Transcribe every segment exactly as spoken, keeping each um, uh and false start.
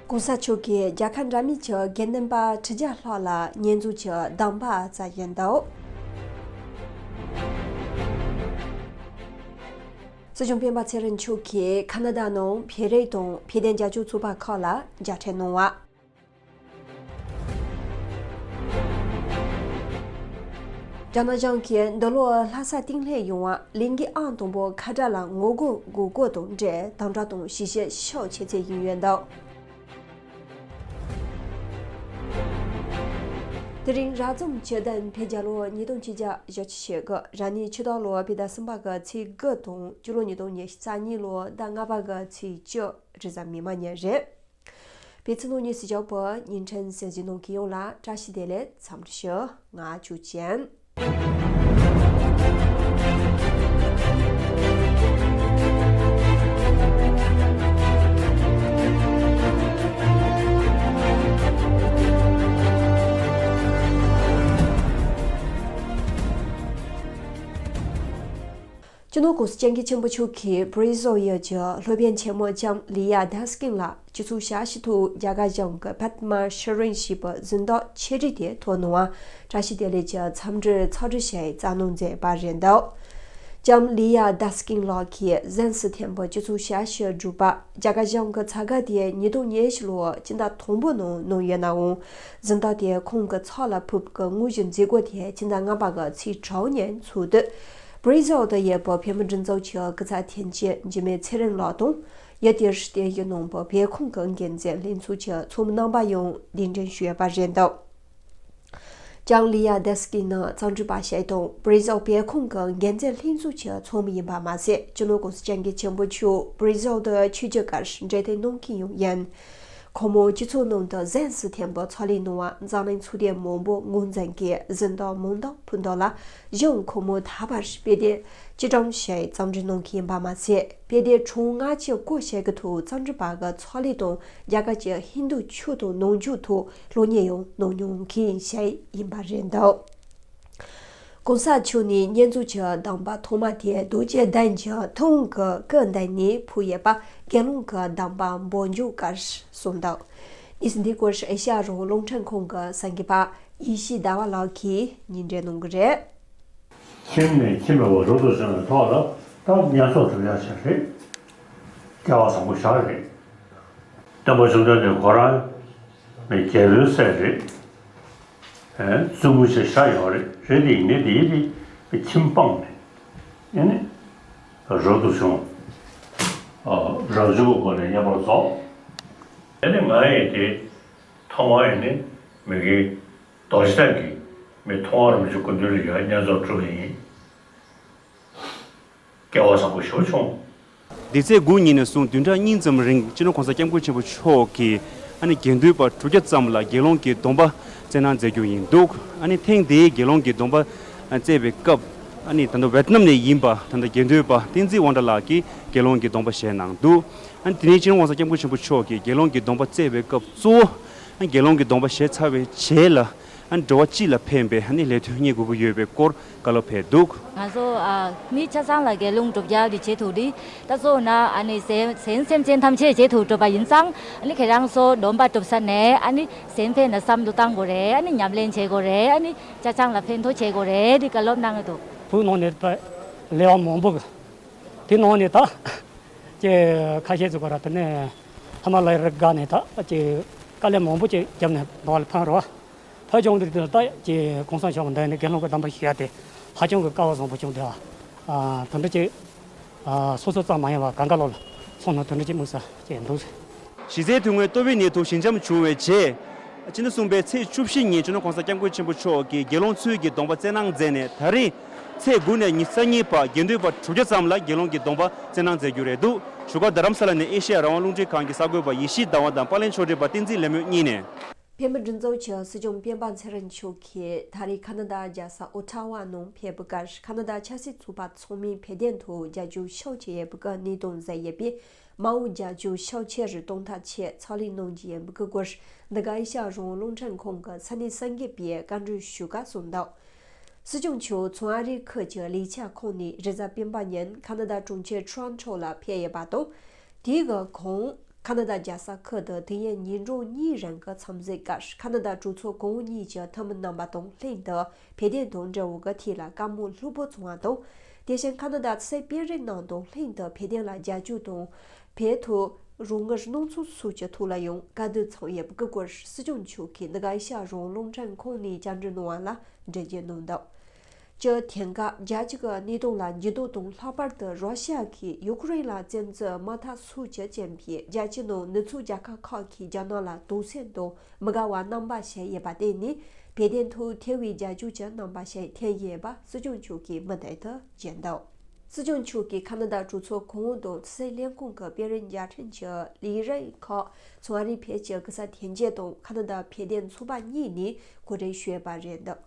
༸གོང་ས་མཆོག་གིས་རྒྱལ་ཁབ་འདྲ་མིན་གྱི་དགེ་འདུན་པ་ཁྲི་བརྒྱ་ལྷག་ལ་ཉེས་འཛུགས་ཀྱི་གདམས་པ་སྩལ་ཡོད་འདུག་སྲིད་སྐྱོང་སྤེན་པ་ཚེ་རིང་མཆོག་གིས་ཁ་ན་ཌ་ནང་བོད་རིགས་དང་བོད་དོན་རྒྱབ་སྐྱོར་ཚོགས་པ་ཁག་ལ་མཇལ་འཕྲད་གནང་བ། རྒྱ་ནག་གཞུང་གིས་འདི་ལོ་ལྷ་ས་གཏིང་སླེབས་ཡོང་བ་ལས་འགུལ་ཨང་དང་པོ་ཁ་བྲལ་ལ་ངོ་རྒོལ་འགོག་རྒོལ་དང་འབྲེལ་དམ་དྲག་དང་གཞིས་བྱེས་ཤོག་ཆེ་ཚད་ཡིན་ཡོད་འདུག་དེ་རིང་རབ་བྱུང་སྤྱི་ཟླ་བརྒྱད་པའི་ལོ་ཉིས་སྟོང་ཆིག་བརྒྱ་བཞི་བཅུ་ཞེ་དགུ། རབ་གནས་ཕྱི་ཟླ་ལོ་བོད་ཟླ་གསུམ་པ་གི་ཚེས་དགུ་དང་སྤྱི་ལོ་ཉིས་སྟོང་ཉི་ཤུ་རྩ་གཉིས་ལོ་ཟླ་ལྔ་པ་གི་ཚེས་བཅུ་རེས་གཟའ་མིག་དམར་ཉིན་རེད། བོད་ཕྱི་ནང་གཉིས་སུ་བཞག་པའི་བརྙན་འཕྲིན་གསན་གཟིགས་གནང་མཁན་ཡོངས་ལ་བཀྲ་ཤིས་བདེ་ལེགས་འཚམས་འདྲི་ཞུ། ང་ཆོས་ཅན། སྤྱི་ནོར་༸གོང་ས་༸སྐྱབས་མགོན་ཆེན་པོ་མཆོག་གིས་བྷ་ར་ཟིལ་ཡུལ་གྱི་སློབ་དཔོན་ཆེན་མོ་ལྕམ་ལི་ཡ་དཱ་སི་ཀིན་ལ་སྤྱི་ཚོགས་ཞབས་ཞུ་ཐོག་རྒྱ་གར་གཞུང་གི་པདྨ་ཤྲི་རིན་ཞེས་པའི་གཟེངས་རྟགས་ཆེ་གྲས་དེ་ཐོབ་གནང་བར་བཀྲ་ཤིས་བདེ་ལེགས་ཀྱི་འཚམས་འདྲིར་ཕྱག་བྲིས་ཞིག་བསྩལ་གནང་མཛད་པ་རེད་འདུག་ལྕམ་ལི་ཡ་དཱ་སི་ཀིན་ལགས་ཀྱིས་གཟེངས་སུ་ཐོན་པའི་སྤྱི་ཚོགས་ཞབས་ཞུ་བསྒྲུབས་པ། རྒྱ་གར་གཞུང་གི་ཚབ་བཀའ་དེ་ཉིས་སྟོང་ཉི་ཤུ་ལོའི་སྤྱི་ཟླ་དང་པོའི་ནང་གནང་ཡོད་ནའང་། གཟེངས་རྟགས་དེ་ཁོང་གི་ཚབ་ལ་ཕུལ་བའི་དངོས་གཞིའི་མཛད་སྒོ་དེ་སྤྱི་ཟླ་ལྔ་པ་གི་ཚེས་དྲུག་ཉིན་ཚོགས་དུས། བྷ་ར་ཟིལ་དུ་ཡོད་པའི་བོད་མིའི་སྒྲིག་འཛུགས་ཀྱི་སྐུ་ཚབ་དོན་གཅོད་འཇིགས་མེད་ཚེ་རིང་ལགས་དང་། ཡུལ་དེར་རྟེན་གཞི་གནང་བའི་བོད་ཁང་གི་འགན་འཛིན་ལྷན་ཚོགས་ཀྱི་ཚོགས་མི་རྣམ་པ་ཡང་གདན་འདྲེན་ཞུས་ཡོད་པ་རེད་འདུག་ལྕམ་ལི་ཡ་དཱ་སི་ཀིན་ནི་གཙང་སྦྲ་པ་ཞིག་དང་བྷ་ར་ཟིལ་བོད་ཁང་གི་འགན་འཛིན་ལྷན་ཚོགས་ཀྱི་ཚོགས་མི་ཡིན་པ་མ་ཟད། སྤྱི་ནོར་༸གོང་ས་༸སྐྱབས་མགོན་ཆེན་པོ་མཆོག་བྷ་ར་ཟིལ་དུ་ཆིབས་བསྒྱུར་སྐབས་འབྲེལ་གཏུག་གནང་མཁན་ཡང་ཡིན། ཁོང་མོ་སྤྱི་ཚོགས་ནང་དུ་གཟེངས་སུ་ཐོན་པའི་ཕྱག་ལས་གནང་བར་འཛམ་གླིང་ཚོགས་སྡེ་མང་པོའི་ངོས་འཛིན་གྱིས་གཟེངས་རྟགས་མང་དག་ཕུལ་འདུག་ལ། གཞུང་ཁོང་མོ་ད་བར་དཔེ་དེབ་བཅུ་གྲངས་ཤིག་རྩོམ་སྒྲིག་གནང་མཁན་ཡིན་པ་མ་ཟད། དཔེ་དེབ་གྲངས་ལྔ་བཅུ་གོ་ཞིག་གི་ཐོག་རྩོམ་སྒྲིག་པ་གི་ཕྱག་ལས་དང་། རྒྱ་གར་གྱི་ཧིན་རྡུ་ཆོས་དང་ནང་ཆོས་ཐོག་སློབ་གཉེར་ཡང་གནང་མྱོང་མཁན་ཞིག་ཡིན་པ་རེད་འདུག ༸གོང་ས་མཆོག་ནས་ཉེས་འཛུགས་ཀྱི་གདམས་པ་ཐོག་མ་དེ་རྡོ་རྗེ་གདན་གྱི་ཐུན་གྱི་སྐུ་མདུན་ནས་ཕུལ་ཡོད་པ་དགེ་སློང་གི་གདམས་པ་འབུལ་འཇུག་སྐབས་གསུངས་འདུག་གནས་ཚུལ་འདིའི་སྐོར་ཨེ་ཤ་ཡ་རང་དབང་རླུང་འཕྲིན་ཁང་གི་གསར་འགོད་པ་ཡེ་ཤེས་ཟླ་བ་ལགས་ཀྱིས་སྙན་སྒྲོན་གནང་གི་རེད། ཁྱིམ་ནས་ཁྱིམ་ལ་རབ་ཏུ་བྱུང་བའི་ཐོག་ལ་ད་བསྙེན་སོགས་སྒྲུབ་ཡག་ཞིག་རེད། སྐལ་བ་བཟང་པོ་ཞིག་རེད། སྟོན་པ་བཅོམ་ལྡན་འདས་ཁོ་རང་ནི་རྒྱལ་པོའི་སྲས་རེད། ཨེ། བཙུན་མོ་ཞིག་ཤི་ཡོད་རེད། རེད་དེ་ཡིན་ནའི་དེའི་དེ་ཁྱིམ་སྤངས་ནས་ཨེ་ནི་རབ་ཏུ་བྱུང་། ཨ། རབ་བྱུང་གི་སྒོ་ནས་བསྙེན་པར་རྫོགས། ཨེ་ནི་ང་ཡི་དེ་ཐོག་མར་ཨེ་ནི་མི་དགེ་རྡོ་རྗེ་གདན་གྱི་མི་མཐོང་བར་མི་འགྱུར་སྐུ་མདུན་ལ་ཡར་བསྙེན་རྫོགས་གྲུབ་པ་ཡིན། སྐལ་བ་བཟང་པོ་ཞེ་པོ་བྱུང་། འདི་ཚེས་དགུ་ཉིན་ནས་བཟུང་བདུན་ཕྲག་གཉིས་ཙམ་རིང་སྤྱི་ནོར་༸གོང་ས་༸སྐྱབས་མགོན་ཆེན་པོ་མཆོག་གིས་ཨ་ནི་དགེ་འདུན་པ་དྲུག་བརྒྱ་ཙམ་ལ་དགེ་སློང་གི་སྡོམ་པ་སྩལ་གནང་མཛད་རྒྱུ་ཡིན་འདུག་ཨ་ནི་ཐེངས་འདིའི་དགེ་སློང་གི་སྡོམ་པ་སྩལ་བའི་སྐབས། ཨ་ནི་ད་ལྟ་ཝེ་ཏི་ནམ་ནས་ཡིན་པ་ད་ལྟ་དགེ་འདུན་པ་བསྟན་འཛིན་དབང་གྲགས་ལགས་ཀྱིས་དགེ་སློང་གི་སྡོམ་པ་བཞེས་གནང་འདུག་ཨ་ནི་དེ་ནས་སྤྱི་ནོར་༸གོང་ས་༸སྐྱབས་མགོན་ཆེན་པོ་མཆོག་གིས་དགེ་སློང་གི་སྡོམ་པ་སྩལ་བའི་སྐབས་གཙོ་བོ། ཨ་ནི་དགེ་སློང་གི་སྡོམ་པ་བཞེས་ཚར་བའི་རྗེས་ལ། ཨ་ནི་འབྲེལ་བ་སྤྱི་ལ་ཕན་པའི་ཨ་ནི་ལས་དོན་གཉེར་དགོས་ཀྱི་ཡོད་པའི་སྐོར་བཀའ་སློབ་ཕེབས་འདུག་ང་ཚོ་ཨ་མི་ཆ་ཚང་ལ་དགེ་སློང་སྒྲུབ་རྒྱག་གི་བྱེད་ཐུབ་དེ། ད་གཙོ་བོ་ན་ཨ་ནི་གཞན་གཞན་སེམས་ཅན་ཐམས་ཅད་བྱེད་ཐུབ་གྲུབ་པ་ཡིན་ཙང་། ཨ་ནི་ཁྱེད་རང་ཚོ་སྡོམ་པ་གྲུབ་ས་ནས་ཨ་ནི་གཞན་ཕན་ལ་བསམ་བློ་བཏང་དགོས་རེད། ཨ་ནི་ཉམས་ལེན་བྱེད་དགོས་རེད། ཨ་ནི་ཆ་ཚང་ལ་ཕན་ཐོགས་བྱེད་དགོས་རེད་དེ་བཀའ་སློབ་གནང་གི་འདུག་བོད་ནང་ནས་ད་ལས་དབང་མང་པོ་གི་དེ་ནང་ནས་ད་ཀྱེ་ཁ་ཤས་ཚོ་ག་ར་དེ་ནས་ཧི་མ་ལ་ཡའི་རི་སྒང་ནས་ད་ཀྱེ་དཀའ་ལས་མང་པོ་ཅིག་བརྒྱབ་ནས་འདི་བ་ལ་ཕན་རོགས། ཕ་ཆུང་དུས་དུས་ད་ཀྱི་གོང་ས་མཆོག་གི་མདུན་ནས་དགེ་སློང་གི་གདམས་པ་ཞུ་ཡ་དེ་ཧ་ཅང་གི་སྐལ་བ་བཟང་པོ་བྱུང་། དེ་ཨ་དེ་འདྲ་ཅིག་ཨ་སོ་སོ་ཙམ་མ་ཡིན་པར་གང་ག་ལོག་ལ་སོང་ན་དེ་འདྲ་ཅིག་དམིགས་བསལ་ཅིག་འདུག་གཞི་རྩའི་དོན་དངོས་ལྟོ་བའི་ནད་དུག་ཞི་འཇམ་བྱུང་བའི་རྗེས། སྤྱི་ཟླ་གསུམ་པའི་ཚེས་བཅུ་བཞི་ཉིན་སྤྱི་ནོར་གོང་ས་སྐྱབས་མགོན་ཆེན་པོ་མཆོག་གིས་དགེ་སློང་ཚུལ་གྱི་སྡོམ་པ་བསྩལ་གནང་མཛད་ནས། ད་རེས་ཚེས་དགུ་ནས་ཉི་ཤུ་རྩ་གཉིས་བར་དགེ་འདུན་པ་དྲུག་བརྒྱ་ཙམ་ལ་དགེ་སློང་གི་སྡོམ་པ་བསྩལ་གནང་མཛད་རྒྱུ་རེད་འདུག་བཞུགས་སྒར་རྡ་རམ་ས་ལ་ནས་ཨེ་ཤེ་ཡ་རང་དབང་རླུང་འཕྲིན་ཁང་གི་གསར་འགོད་པ་ཡེ་ཤེས་ཟླ་བ་དང་པར་ལེན་ཕྱོགས་སྒྲིག་པ་བསྟན་འཛིན་ལེགས་སྨོན་གཉིས་ནས། བོད་མིའི་སྒྲིག་འཛུགས་ཀྱི་སྲིད་སྐྱོང་སྤེན་པ་ཚེ་རིང་མཆོག་གིས་ད་རེས་ཁ་ན་ཌ་རྒྱལ་ས་ཨོ་ཊ་ཝ་ནང་ཕེབས་པའི་སྐབས། ཁ་ན་ཌ་ཆབ་སྲིད་ཚོགས་པ་ཚང་མས་བོད་དོན་ཐོག་རྒྱབ་སྐྱོར་ཤུགས་ཆེ་ཡོད་པའི་གནས་སྟངས་གསལ་ཡོད་པས། མ་འོངས་རྒྱབ་སྐྱོར་ཤུགས་ཆེ་རུ་གཏོང་ཐབས་ཆེད་ཕྱག་ལས་གནང་རྒྱུ་ཡིན་པའི་སྐོར། འདི་ག་ཨེ་ཤ་ཡ་རང་དབང་རླུང་འཕྲིན་ཁང་གི་ས་གནས་གསར་འགོད་པས་བཀའ་འདྲི་ཞུས་སྐབས་གསུངས་འདུག་སྲིད་སྐྱོང་མཆོག་མཚོ་ཨ་རིའི་ཁུལ་གྱི་ལས་འཆར་ཁག་ནས་རེས་གཟའ་སྤེན་པ་ཉིན་ཁ་ན་ཌ་གྲོང་ཁྱེར་ཊོ་རོན་ཊོ་ལ་ཕེབས་ཡོད་པ་དང་། དེའི་གོང་ ཁ་ན་ཌ་རྒྱལ་ས་ཁུལ་དུ་དུས་ཡུན་ཉིན་གྲངས་གཉིས་རིང་གི་འཚམས་གཟིགས་སྐབས། ཁ་ན་ཌ་གྲོས་ཚོགས་གོང་འོག་གཉིས་ཀྱི་འཐུས་མི་རྣམ་པ་དང་ལྷན་དུ་བོད་དོན་དང་འབྲེལ་བའི་ཐད་ལ་བཀའ་མོལ་ལྷུག་པོ་བྱུང་བ་དང་། དེ་བཞིན་ཁ་ན་ཌ་ཆབ་སྲིད་དཔོན་རིགས་རྣམས་དང་ལྷན་དུ་བོད་དོན་ལ་རྒྱབ་སྐྱོར་དང་། བོད་ཐོག་རང་དབང་སྣང་ཚུལ་སོགས་ཀྱི་ཐོག་ལ་ཡང་བཀའ་བསྡུར་བྱུང་ཡོད་པའི་སྐོར། སྲིད་སྐྱོང་མཆོག་གིས་འདི་ག་ཨེ་ཤ་ཡ་རང་དབང་རླུང་འཕྲིན་ཁང་ནས་བཅར་འདྲི་གནང་བ་ལ་འགྲེལ་བརྗོད་གནང་འདུག་སྤྱིར་དེང་སྐབས་རྒྱལ་སྤྱི་གི་གནད་དོན་ལ་འགྱུར་ལྡོག་དང་། ལྷག་པར་དུ་ར་ཤི་ཡ་གིས་ཡུ་ཀེ་རེན་ལ་བཙན་འཛུལ་དམག་འཐབ་སོགས་ཀྱི་རྐྱེན་པས་རྒྱལ་སྤྱིའི་ནང་ནུབ་ཕྱོགས་རྒྱལ་ཁབ་ཁག་གིས་རྒྱ་ནག་ལ་དོགས་ཟོན་དང་མི་དགའ་བ་རྣམ་པ་བྱས་ཡོད་པ་བརྟེན་ནས། བོད་དོན་ཐོག་ཐེ་བའི་རྒྱབ་སྐྱོར་གྱི་རྣམ་པ་ཞིག་ཐོན་ཡོད་པ་སྲིད་སྐྱོང་མཆོག་གིས་མུ་མཐུད་དུ་བརྗོད་འདུག་སྲིད་སྐྱོང་མཆོག་གིས་ཁ་ན་ཌ་གྲོས་ཚོགས་གོང་འོག་དང་ཆབ་སྲིད་ལས་ཁུངས་ཀྱི་དཔོན་རིགས་མཇལ་འཕྲད་ཀྱི་ལས་རིམ་ཁག་ཚོང་རིག་བེད་སྤྱོད་ཀྱི་ས་ཐོན་སྐྱེད་དང་ཁ་ན་ཌ་བོད་དོན་ཚོགས་པ་གཉིས་ནས་གོ་སྒྲིག་ཞུས་པ་རེད་འདུག་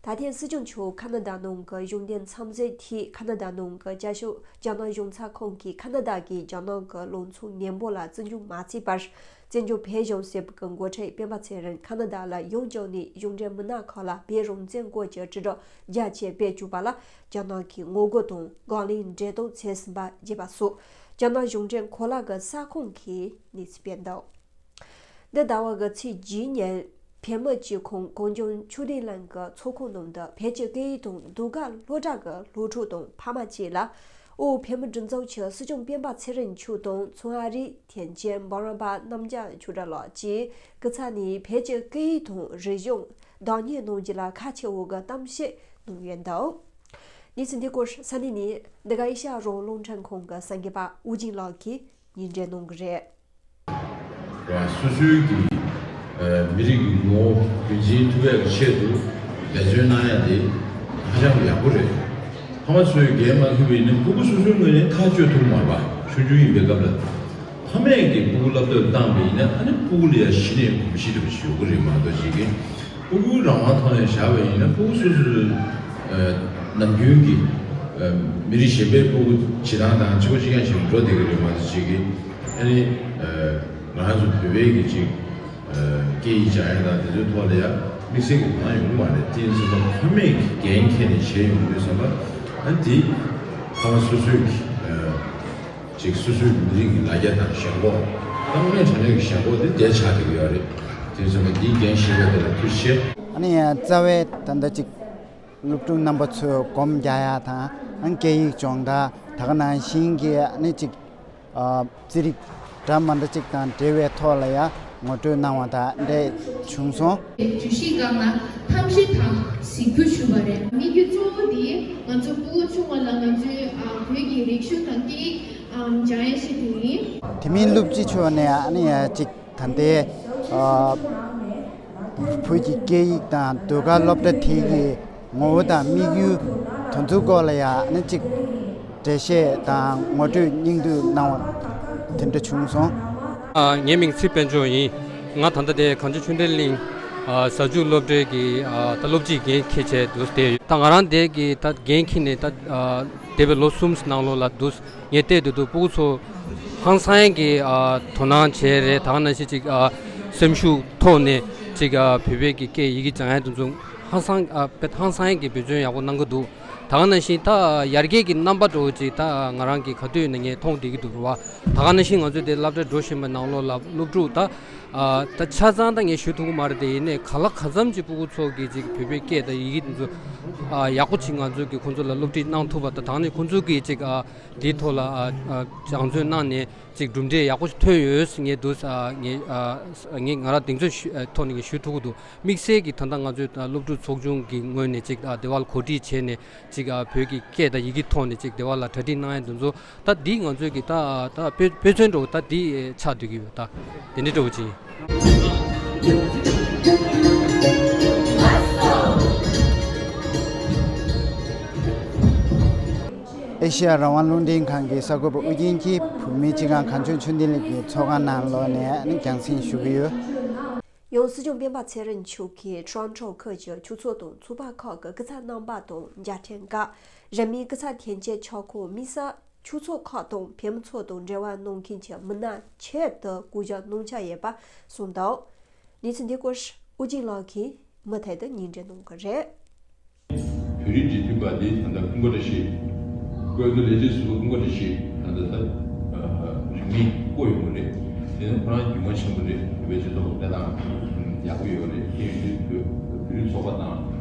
ད་ཐེངས་སྲིད་སྐྱོང་མཆོག་ཁ་ན་ཌ་ནང་གི་གཞུང་འབྲེལ་འཚམས་གཟིགས་ཐད། ཁ་ན་ཌ་ནང་གི་རྒྱ་ཤོག་རྒྱ་ནག་གཞུང་ཚབ་ཁང་གིས་ཁ་ན་ཌ་གིས་རྒྱ་ནག་གི་ལུགས་མཐུན་ངན་པ་ལ་བརྩི་འཇོག་མ་བྱས་པར། བཙན་བྱོལ་བོད་གཞུང་ཟེར་བའི་འགོ་ཁྲིད་སྤེན་པ་ཚེ་རིང་ཁ་ན་ཌ་ལ་ཡོངས་བསྐྱོད་ནས་གཞུང་འབྲེལ་མི་སྣ་ཁག་ལ་བོད་རང་བཙན་སྐོར་གྱི་དྲིལ་བསྒྲགས་རྒྱ་ཆེ་སྤེལ་བཅུག་པ་ལ་རྒྱ་ནག་གིས་ངོ་རྒོལ་དང་དགག་ལན་འགྲེམས་སྟོན་བྱས་ཟིན་པ་བརྗོད་པ་སོགས་རྒྱ་ནག་གཞུང་འབྲེལ་གོ་ལ་གི་གསར་ཁང་གིས་གནས་ཚུལ་སྤེལ་འདུག་འདི་ཟླ་བ་གི་ཚེས་བརྒྱད་ཉིན་བོད་མིའི་སྤྱི་ཁོངས་གངས་ལྗོངས་ཆོས་ལྡན་གླིང་གི་ཚོགས་ཁང་ནང་དུ་བོད་ཀྱི་སྐད་ཡིག་དང་ཟློས་གར་སློབ་གྲྭ་གི་སློབ་ཕྲུག་དང་ཕ་མ་བཅས་ལ། དབུས་བོད་མིའི་སྒྲིག་འཛུགས་ཀྱི་སྲིད་སྐྱོང་སྤེན་པ་ཚེ་རིང་མཆོག་དང་ཚོང་རིག་ཐོན་སྐྱེད་འབུམ་རམས་པ་རྣམ་རྒྱལ་ཆོས་གྲགས་ལགས་ཀྱིས་སྐུ་ཚབ་ནས་བོད་ཀྱི་སྐད་ཡིག་དང་རིག་གཞུང་བདག་གཉེར་གནང་རྒྱུ་ལ་ཁག་ཆེ་བོ་གི་གཏམ་བཤད་གནང་ཡོད་འདུག་གནས་ཚུལ་འདི་སྐོར་ས་གནས་ནས་འདི་ག་ཨེ་ཤ་ཡ་རང་དབང་རླུང་འཕྲིན་ཁང་གི་གསར་འགོད་པ་དབུ་ཅན་ལགས་ཀྱིས་སྙན་སྒྲོན་གནང་གི་རེད། སོ་སོའི་གི་མི་རིགས་ཀྱི་ངོ་བོ་རྒྱུན་འཛིན་ཐུབ་ཡག་གི་ཆེད་དུ་འབད་བརྩོན་གནང་ཡ་དེ་ཧ་ཅང་ཡག་པོ་རེད། ཕ་མ་ཚོས་འགན་མ་འཁུར་བ་ཡིན་ན་ཕྲུ་གུ་སོ་སོའི་ངོས་ནས་ཐག་གཅོད་ཐུབ་མ་རེད་པ། ཆུང་ཆུང་ཡིན་པའི་སྐབས་ལ་ཕ་མས་ཀྱི་ཕྲུ་གུ་བསླབ་དེབ་བཏང་བ་ཡིན་ན་ཨ་ནི་ཕྲུ་གུ་ལ་ཡ་གཞི་ནས་གོམས་གཤིས་འདྲ་པོ་ཞིག་ཡོད་ཀྱི་རེད་མ་གཏོགས་ཅིག་གི་ཕྲུ་གུའི་རང་དབང་ཐོག་ནས་བཞག་པ་ཡིན་ན་ཕྲུ་གུ་སོ་སོའི་ནམ་རྒྱུན་གྱི་མི་རིགས་གཞན་པའི་ཕྲུ་གུ་བྱེད་སྟངས་དང་གཅིག་པ་གཅིག་རྐྱང་ཞིག་འགྲོ་བསྡད་ཀྱི་རེད་མ་གཏོགས་ཅིག་གི་ཨ་ནི། ང་རང་ཚོ་བོད་པའི་གི་ཅིག་སྐད་ཡིག་སྦྱང་ཡ་དང་དེ་ཚོའི་ཐོག་ལ་ཡ་དམིགས་བསལ་གྱི་དོ་སྣང་ཡོང་གི་མ་རེད། དེ་ཡིན་ཙང་ཕ་མས་ཀྱི་འགན་འཁྱེར་ནས་བྱས་ཡོང་དུས་ཙམ་པ་ཨ་ནི་དེ་ཕ་མ་སོ་སོའི་གི་ཅིག་སོ་སོའི་མི་རིགས་ཀྱི་ལ་རྒྱ་དང་ཞེན་ཁོག་ཏང་ནས་དྲང་གནས་ཀྱི་ཞེན་ཁོག་དེ་བསྡད་ཆགས་བསྡད་ཀྱི་ཡོད་རེད། དེ་ཡིན་ཙང་འདིའི་འགན་བཞེས་པ་དེ་ལ་ཐུགས་རྗེ་ཆེ། ཨ་ནི་ཡང་རྩ་བའི་ད་ལྟ་ཅིག་སློབ་ཕྲུག་རྣམ་པ་ཚོས་སྒོམ་རྒྱག་ཡ་དང་ཨ་ནི་སྐད་ཡིག་སྦྱོང་བརྡར་ད་ག་ནང་བཞིན་གྱི་ཨ་ནི་ཅིག་ཨ་རྩིས་རིག་འདྲ་མི་འདྲ་ཅིག་དང་འབྲེལ་བའི་ཐོག་ལ་ཡང་ངོ་སྤྲོད་གནང་བ་དང་འདྲ་བྱུང་སོང་། བརྗོད་གཞི་སྒང་ལ་འཐམ་ཤེས་དང་གཟིགས་རྒྱུ་ཞུ་བ་རེད། དམིགས་ཡུལ་གཙོ་བོ་དེ་ང་ཚོ་སྤུ་གུ་ཆུང་བ་ལ་ང་ཚོའི་ཨ་བོད་ཀྱི་རིག་གཞུང་དང་སྐད་ཡིག་ཨ་སྦྱང་ཡ་ཞིག་དེ་ཡིན། དེ་མིན་སློབ་སྤྱི་མཆོག་ནས་ཨ་ནི་ཡ་ཅིག་ད་ལྟའི་ཨ་བོད་ཀྱི་སྐད་ཡིག་དང་ཟློས་གར་སློབ་གྲྭ་དེ་གི་ངོ་བོ་དང་དམིགས་ཡུལ་དེ་ཚོའི་སྐོར་ལ་ཡང་ཨ་ནི་ཅིག་འགྲེལ་བཤད་དང་ངོ་སྤྲོད་སྙིང་བསྡུས་གནང་བ་དེ་འདྲ་བྱུང་སོང་། ཨ། ངའི་མིང་ཚེ་དཔལ་འབྱོར་ཡིན། ང་ད་ལྟ་དེ་གངས་ལྗོངས་ཆོས་ལྡན་གླིང་ཨ་གཟའ་མཇུག་སློབ་གྲྭའི་གི་ཨ་ད་སློབ་སྤྱིའི་འགན་འཁྱེར་བྱས་འདུག་བསྡད་ཡོད། ད་ང་རང་དེ་གི་ད་འགན་འཁྱེར་ནས་ད་ཨ་འདས་པའི་ལོ་གསུམ་ནང་ལོགས་ལ་འདུག་ངས་བལྟས་དུས་དུ་སྤུ་གུ་ཚོ་ཧང་སང་གི་ཨ་དོ་སྣང་བྱས་རེད། ད་ག་ནང་བཞིན་ཅིག་ཨ་སེམས་ཤུགས་ཐོག་ནས་ཅིག་ཨ་བོད་པའི་གི་སྐད་ཡི་གེ་སྦྱང་ཡ་དེ་ཚོ་ཧང་སང་ཨ་དཔེ་ཧང་སང་གི་འབད་བརྩོན་ཡག་པོ་གནང་གི་འདུག་ད་ག་ནང་བཞིན་ད་ཡར་རྒྱས་ཀྱི་རྣམ་པ་འདྲ་བོ་ཅིག་ད་ང་རང་གི་ག་དུས་ཡིན་ན་ངས་མཐོང་བསྡད་ཀྱི་འདུག་རེད་བ། ད་ག་ནང་བཞིན་ང་ཚོས་དེ་སློབ་གྲྭར་འགྲོ་བཞིན་པའི་ནང་ལོགས་ལ་སློབ་ཕྲུག་ད་ཨ་ད་ཆ་ཚང་ད་ངས་ཞུ་ཐུབ་ཀྱི་མ་རེད། དེ་ཡིན་ནའི་ག་ལ་ག་ཙམ་ཅིག་སྤུ་གུ་ཚོ་གི་ཅིག་བོད་པའི་སྐད་དང་ཡི་གེ་དེ་ཚོ་ཨ་ཡག་པོ་ཅིག་ང་ཚོ་གི་ཁོང་ཚོ་ལ་སློབ་ཁྲིད་གནང་ཐུབ་པ་དང་། ད་ག་ནང་ཁོང་ཚོ་གི་ཅིག་ཨ། དེའི་ཐོག་ལ་ཨ་ཨ་སྦྱང་བརྩོན་གནང་ནས་ཅིག་གྲུབ་འབྲས་ཡག་པོ་ཞིག་ཐོན་ཡོད་ཟེར་ངས་འདུག་ཨ་ངས་ཨ་ངས་ང་རང་གདེང་ཚོད་ཞུ་ཨ་ཐོག་ནས་ངས་ཞུ་ཐུབ་ཀྱི་འདུག་དམིགས་བསལ་གྱིས་ད་ལྟ་ང་ཚོའི་ཨ་སློབ་ཕྲུག་ཚོགས་ཆུང་གི་ངོས་ནས་ཅིག་ཨ་དེ་བ་ལ་གོ་སྒྲིག་བྱས་ནས་ཅིག་ཨ་བོད་ཀྱི་སྐད་དང་ཡི་གེ་ཐོག་ནས་ཅིག་དེ་བ་ལ་གྲ་སྒྲིག་གནང་ཡ་དེ་ཚོ་ད་འདི་ང་ཚོའི་གི་ད་ད་དཔེ་དཔེ་མཚོན་འདྲ་བོ་ད་འདི་ཆགས་བསྡད་ཀྱི་ཡོད། ད་དེ་འདྲ་འདྲ་བོ་ཅིག་ཡིན། ཨེ་ཤེ་ཡ་རང་དབང་རླུང་འཕྲིན་ཁང་གི་གསར་འགོད་པ་ཨུ་རྒྱན་གྱིས་བོད་མིའི་སྤྱི་ཁང་གངས་ལྗོངས་ཆོས་ལྡན་གླིང་གི་ཚོགས་ཁང་ནང་ལོགས་ནས་རྒྱང་སྲིང་ཞུ་གི་ཡོད། ཡང་སྲིད་སྐྱོང་སྤེན་པ་ཚེ་རིང་མཆོག་གིས་ཊོ་རོན་ཊོ་ཁུལ་གྱི་ཆོས་ཚོགས་དང་ཚོགས་པ་ཁག་གི་སྐུ་ཚབ་རྣམ་པ་དང་མཇལ་འཕྲད་སྐབས། རིང་མིན་སྐུ་ཚབ་ཐེངས་གཅིག་ཆགས་ཁོངས་དམིགས་བསལ་ཆོས་ཚོགས་ཁག་དང་བོད་མི་ཚོ་དང་འབྲེལ་བ་གནང་མཁན་གྱི་མི་སྣ་ཆེད་དུ་བསྐོ་གཞག་གནང་འཆར་ཡོད་པ་གསུངས་འདུག་གནས་ཚུལ་འདི་སྐོར་ཨུ་རྒྱན་ལགས་ཀྱིས་མུ་མཐུད་དུ་སྙན་སྒྲོན་གནང་གི་རེད། བོད་རིགས་འབྲེལ་མཐུད་པ་དེ་ད་ལྟ་ཀུན་དགའ་བཀྲ་ཤིས། བཀའ་བསྡུ་ལས་བྱེད་ཟུར་པ་ཀུན་དགའ་བཀྲ་ཤིས་ད་ལྟ་ད་རིང་མིན་བསྐོ་ཡོང་གི་རེད། དེ་ནི་ཁོ་རང་རྒྱུས་མངའ་ཆེན་པོ་རེད། བོད་པའི་སྤྱི་ཚོགས་ཀྱི་སྤེལ་སྟངས་ཡག་པོ་ཡོད་རེད། དེ་ཡིན་དུས་བོད་བོད་རིགས་ཚོགས་པ་དང་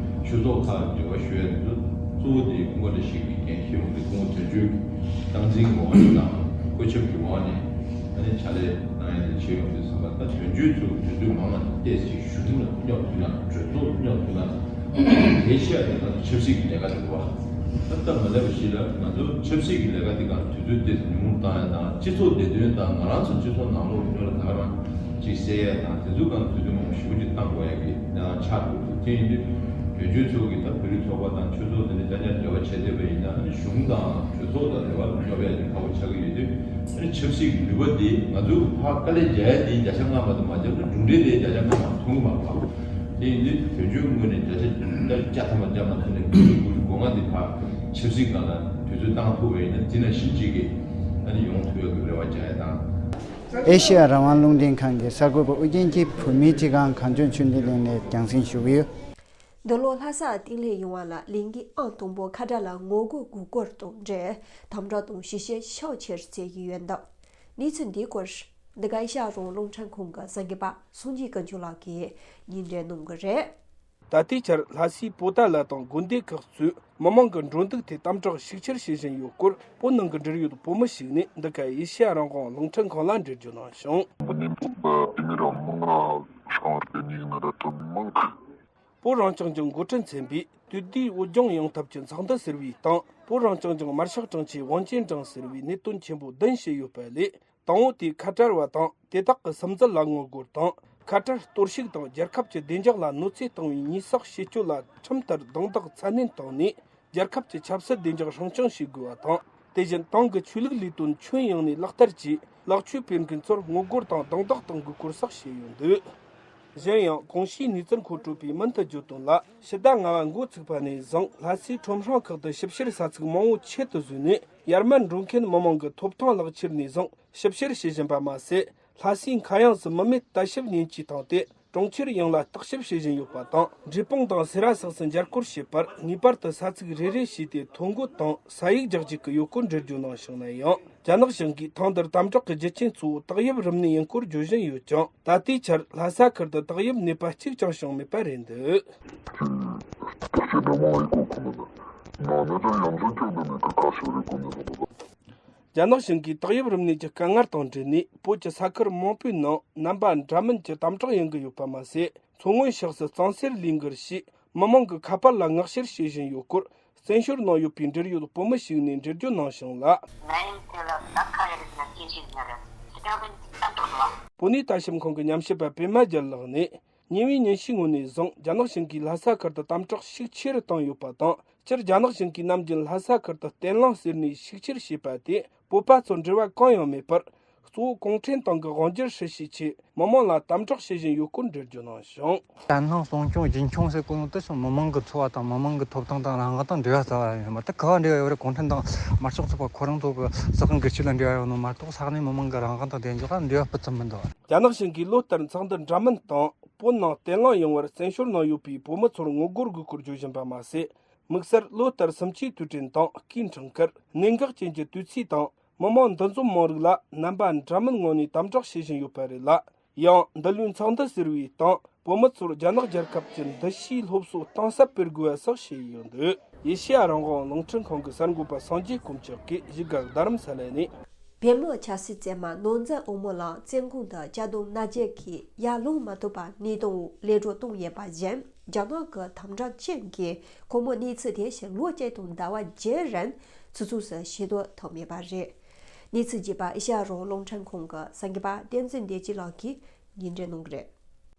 ཆོས་ཚོགས་ཁག་འབྲེལ་བ་ཞུ་ཡ་དེ་ཚོ་གཙོ་བོ་དེ་ཀུན་དགའ་བཀྲ་ཤིས་ཀྱི་འགན་འཁྱེར་ཡོང་དེ་སྐུ་ངོ་དོན་གཅོད་ཀྱི་སྟངས་འཛིན་གྱི་འོག་ནས་དང་བཀོད་ཁྱབ་ཀྱི་འོག་ནས་ཨ་ནི་ཕྱག་ལས་གནང་ཡ་དེ་བྱེད་ཡོང་དུས་ཙམ་པ། ད་དོན་གཅོད་ཚོ་དུས་ཚོད་མང་བ་བལྟས་ཚེ་གཞུང་ལ་སྙོབ་ཐུབ་ན་གྲོས་ཚོགས་སྙོབ་ཐུབ་ན། དེ་ཤེས་ཡ་དེ་ང་ཚོ་ཆབ་སྲིད་ཀྱི་ལས་ཀ་དེ་རེད་བ། ད་སྟབས་མ་ལེགས་པ་ཞིག་ལ་ང་ཚོ་ཆབ་སྲིད་ཀྱི་ལས་ཀ་དེ་གང་དུས་ཚོད་དེ་ཉུང་ངུར་བཏང་ཡ་དང་། སྤྱི་ཚོགས་བདེ་དོན་དང་ང་རང་ཚོ་སྤྱི་ཚོགས་ནང་ལོགས་ཀྱི་ད་ག་རང་ཅིག་སེལ་ཡ་དང་དེ་ཚོ་གང་དུས་ཚོད་མང་པོ་ཞེ་པོ་ཅིག་བཏང་དགོས་ཡ་གི་གནས་སྟངས་ཆགས་འགྲོ་འདུག་དེ་ཡིན་དུས་དོན་གཅོད་ཚོ་གིས་ད་བོད་རིགས་ཚོགས་པ་དང་ཆོས་ཚོགས་དེ་འདྲ་རྐྱང་རྐྱང་འབྲེལ་བ་བྱས་བསྡད་པ་ཡིན་ན། ཨ་ནི་གཞུང་དང་གྲོས་ཚོགས་དང་འབྲེལ་བ་སྙོབ་ཡ་དེ་ཁག་པོ་ཆགས་ཀྱི་ཡོད་དུས། ཨ་ནི་ཆབ་སྲིད་ཀྱི་ནུས་པ་དེ་ང་ཚོས་ཕར་དཀའ་ལས་རྒྱག་ཡ་དེའི་བརྒྱ་ཆ་ལྔ་མ་གཏོགས་མ་བརྒྱབ་ན་གྲུབ་འབྲས་དེའི་བརྒྱ་ཆ་ལྔ་མ་མཐོང་གི་མ་རེད་པ། དེ་ཡིན་དུས་དོན་གཅོད་ངོས་ནས་བརྒྱ་ཆ་བརྒྱ་ཐམ་པ་བརྒྱ་མ་ཐོན་ནས་དགུ་བཅུ་དགུ་བཅུ་གོ་ལྔ་དེ་ཕར་ཆབ་སྲིད་སྒང་ལ་དུས་ཚོད་བཏང་ཐུབ་པ་ཡིན་ན། དེ་ནང་བཞིན་གཅིག་གིས་ཨ་ནི་ཡོང་ཐུབ་ཡག་གི་རེ་བ་རྒྱག་ཡ་དང་། ཨེ་ཤེ་ཡ་རང་དབང་རླུང་འཕྲིན་ཁང་གི་གསར་འགོད་པ་ཨུ་རྒྱན་གྱིས་བོད་མིའི་སྤྱི་ཁང་གངས་ལྗོངས་ཆོས་ལྡན་གླིང་ནས་རྒྱང་སྲིང་ཞུ་གི་ཡོད། འདི་ལོ་ལྷ་ས་རྟིང་ལས་ཡོང་བ་ལ་ལིང་གི་ཨང་དང་པོ་ཁ་བྲལ་ལ་ངོ་རྒོལ་དགུ་སྐོར་དང་འབྲེལ་དམ་དྲག་དང་ཞི་བཤེར་ཤུགས་ཆེར་བྱེད་ཀྱི་ཡོད་འདུག་གནས་ཚུལ་འདིའི་སྐོར་འདི་ག་ཨེ་ཤ་ཡ་རང་དབང་རླུང་འཕྲིན་ཁང་གི་གསར་འགོད་པ་སངས་རྒྱས་དཀོན་མཆོག་ལགས་ཀྱིས་སྙན་སྒྲོན་གནང་གི་རེད། ད་ལྟའི་ཆར་ལྷ་སའི་པོ་ཏཱ་ལ་དང་དགོན་སྡེ་ཁག་གཙོས་མི་མང་གི་འགྲོ་འདུག་ཐད་དམ་དྲག་ཤུགས་ཆེར་བྱེད་བཞིན་ཡོད་སྐོར། བོད་ནང་གི་འབྲེལ་ཡོད་བོད་མི་ཞིག་ནས་འདི་ག་ཨེ་ཤེ་ཡ་རང་དབང་རླུང་འཕྲིན་ཁང་ལ་འགྲེལ་བརྗོད་གནང་བྱུང་། མི་ཉན་པོ་པ་དེ་མི་རང་མང་ང་ཤང་བར་དེ་ཉིག་ན་ར་ཐོན་མང་གི། བོད་རང་སྐྱོང་ལྗོངས་འགོ་ཁྲིད་མཚན་པས་དུས་བདེའི་བོད་ལྗོངས་ཡོང་ཐབས་ཀྱི་ཚོགས་འདུ་ཟེར་བའི་སྟེང་། བོད་རང་སྐྱོང་ལྗོངས་དམར་ཤོག་ཁྲིམས་ཆད་དབང་ཆེན་གྲངས་ཟེར་བའི་གནད་དོན་ཆེན་པོ་བདུན་བྱས་ཡོད་པ་ལས། དང་པོ་དེ་ཁ་བྲལ་བ་དང་དེ་དག་གི་སིམ་འཛུལ་ལ་ངོ་རྒོལ་དང་། ཁ་བྲལ་གཏོར་བཤིག་དང་རྒྱལ་ཁབ་ཀྱི་བདེ་འཇགས་ལ་གནོད་འཚེ་བཏང་བའི་ཉེས་གསོག་བྱེད་སྤྱོད་ལ་ཁྲིམས་ལྟར་རྡུང་རྡེག་ཚད་ལྡན་བཏང་ནས། རྒྱལ་ཁབ་ཀྱི་ཆབ་སྲིད་བདེ་འཇགས་སྲུང་སྐྱོང་བྱེད་དགོས་པ་དང་། དེ་བཞིན་ཏང་གི་ཆོས་ལུགས་ལས་དོན་ཁྱོན་ཡོངས་ནས་ལག་བསྟར་གྱིས་ལེགས་བཅོས་སྤེལ་མཁན་ཚོར་ངོ་རྒོལ་དང་རྡུང་རྡེག་གཏོང་དགོས་སྐོར་སོགས་བཤད་ཡོད་འདུག་གཞན་ཡང་གོང་ཞུས་གནས་ཚུལ་མཁོ་སྤྲོད་པས་མུ་མཐུད་བརྗོད་དོན་ལ། ཕྱི་ཟླ་ལྔ་པ་འགོ་ཚུགས་པ་ནས་བཟུང་ལྷ་སའི་ཁྲོམ་སྲང་ཁག་ཏུ་ཞིབ་བཤེར་ས་ཚིགས་མང་པོ་ཆེད་དུ་བཟོས་ནས། ཡར་མར་འགྲོ་མཁན་མི་མང་གི་ཐོབ་ཐང་ལག་ཁྱེར་ནས་བཟུང་ཞིབ་བཤེར་བྱེད་བཞིན་པ་མ་ཟད། ལྷ་སའི་མཁའ་དབྱིངས་སུ་མི་མེད་ལྟ་ཞིབ་མཉེན་ཆས་བཏང་སྟེ། གྲོང་ཁྱེར་ཡོངས་ལ་བརྟག་ཞིབ་བྱེད་བཞིན་ཡོད་པ་དང་། འབྲས་སྤུངས་དང་སེ་ར་སོགས་སུ་འཇར་སྐོར་བྱེད་པར་ངེས་པར་དུ་ས་ཚིགས་རེ་རེ་བྱས་ཏེ་ཐོ་འགོད་དང་ས་ཡིག་རྒྱག་རྒྱུ་གི་ཡོད་སྐོར་འགྲེལ་བརྗོད་གནང་བྱུང་ན་ཡང་། རྒྱ་ནག་གཞུང་གིས་ཐེངས་འདིར་དམ་དྲག་གི་རྒྱུ་རྐྱེན་གཙོ་བོ་ཏོག་དབྱིབས་རིམས་ནད་ཡིན་སྐོར་བརྗོད་བཞིན་ཡོད་ཀྱང་། ད་ལྟའི་ཆར་ལྷ་ས་ཁུལ་དུ་ཏོག་དབྱིབས་ནད་པ་གཅིག་ཀྱང་བྱུང་མེད་པ་རེད་འདུག་རྒྱ་ནག་གཞུང་གིས་ཏོག་དབྱིབས་རིམས་ནད་ཀྱི་དཀའ་ངལ་དང་འབྲེལ་ནས། བོད་ཀྱི་ས་ཁུལ་མང་པོའི་ནང་རྣམ་པ་འདྲ་མིན་གྱི་དམ་དྲག་ཡོང་གི་ཡོད་པ་མ་ཟད། མཚོ་སྔོན་ཕྱོགས་སུ་གཙང་སེལ་ལས་འགུལ་ཞེས་མི་མང་གི་ཁ་པར་ལ་མངགས་བཤེར་བྱེད་བཞིན་ཡོད་སྐོར། བཙན་བྱོལ་ནང་ཡོད་པའི་འབྲེལ་ཡོད་བོད་མི་ཞིག་ནས་འགྲེལ་བརྗོད་གནང་བྱུང་ལ། བོད་གནས་ལྟ་ཞིབ་ཁང་གི་ཉམས་ཞིབ་པ་པད་མ་རྒྱལ་ལགས་ནས། ཉེ་བའི་ཉིན་ཤས་སྔོན་ནས་བཟུང་རྒྱ་ནག་གཞུང་གིས་ལྷ་ས་ཁུལ་དུ་དམ་དྲག་ཤུགས་ཆེ་རུ་བཏང་ཡོད་པ་དང་། སྤྱིར་རྒྱ་ནག་གཞུང་གིས་ནམ་རྒྱུན་ལྷ་ས་ཁུལ་དུ་བརྟན་ལྷིང་ཟེར་ནས་ཤུགས་ཆེར་བྱས་པ་དེ་བོད་པ་ཚོར་འབྲེལ་བ་གང་ཡང་མེད་པར། གཙོ་བོ་གུང་ཁྲན་ཏང་གི་དབང་སྒྱུར་ཧྲིལ་ཤོས་ཆེད་མི་མང་ལ་དམ་དྲག་བྱེད་བཞིན་ཡོད་སྐོར་འགྲེལ་བརྗོད་གནང་བྱུང་། བརྟན་ལྷིང་སྲུང་སྐྱོང་རྒྱུན་འཁྱོངས་ཟེར་གོ་ནོ་དེ་ཚོ་མི་མང་གི་འཚོ་བ་དང་མི་མང་གི་ཐོབ་ཐང་དང་རང་དབང་དང་འབྲེལ་བ་རྩ་བ་ཡོད་མ་རེད། དེ་ག་བ་འབྲེལ་བ་ཡོད་རེད། གུང་ཁྲན་ཏང་དམར་ཤོག་ཚོགས་པ་ཁོ་རང་ཚོ་གི་ཟི་ཁང་སྒེར་གཅོད་ལ་འབྲེལ་བ་ཡོད་ནོ་མ་གཏོགས་ས་གནས་མི་མང་གི་རང་དབང་དང་བདེ་འཇགས་ལ་འབྲེལ་བ་སྤུ་ཙམ་མི་འདུག་རྒྱ་ནག་གཞུང་གིས་ལོ་ལྟར་ཚོགས་འདུ་འདྲ་མིན་དང་བོད་ནང་བརྟན་ལྷིང་ཡོང་བར་བཙན་བྱོལ་ནང་ཡོད་པའི་བོད་མི་ཚོར་ངོ་རྒོལ་དགོས་སྐོར་བརྗོད་བཞིན་པ་མ་ཟད། དམིགས་བསལ་ལོ་ལྟར་སུམ་ཅུའི་དུས་དྲན་དང་སྐུའི་འཁྲུངས་སྐར། གནད་འགག་ཅན་གྱི་དུས་ཚིགས་དང་། མི་མང་འདུ་འཛོམས་མང་རིགས་ལ་རྣམ་པ་འདྲ་མིན་ངོས་ནས་དམ་དྲག་བྱེད་བཞིན་ཡོད་པ་རེད་ལ། ཡང་འདི་ལོའི་ཚོགས་འདུ་ཟེར་བའི་སྟེང་བོད་མི་ཚོར་རྒྱ་ནག་རྒྱལ་ཁབ་ཀྱི་འདུ་ཤེས་སློབ་གསོ་གཏིང་ཟབ་སྤེལ་དགོས་པ་སོགས་བཤད་ཡོད་འདུག་ཨེ་ཤེ་ཡ་རང་དབང་རླུང་འཕྲིན་ཁང་གི་གསར་འགོད་པ་སངས་རྒྱས་དཀོན་མཆོག་གིས་གཞིས་སྒར་རྡ་རམ་ས་ལ་ནས། བོད་མི་ཆབ་སྲིད་བཙོན་མ་ནོར་འཛིན་དབང་མོ་ལགས་བཙོན་ཁང་དུ་གཅར་རྡུང་མནར་གཅོད་ཀྱིས་ཡར་ལངས་མ་ཐུབ་པར་གནས་སྟངས་འོག་གློད་གྲོལ་བཏང་ཡོད་པ་བཞིན། རྒྱ་ནག་གི་དམ་དྲག་ཅན་གྱིས་ཁོ་མོའི་གནས་ཚུལ་དེ་བཞིན་ལོ་གཅིག་དང་ཟླ་བ་བརྒྱད་རིང་ཚུད་ཚུད་སུ་ཤེས་རྟོགས་ཐུབ་མེད་པ་རེད། གནས་ཚུལ་རྒྱས་པ་ཨེ་ཤ་ཡ་རང་དབང་རླུང་འཕྲིན་ཁང་གི་གསར་འགོད་པ་བསྟན་འཛིན་བདེ་སྐྱིད་ལགས་ཀྱིས་སྙན་སྒྲོན་གནང་གི་རེད།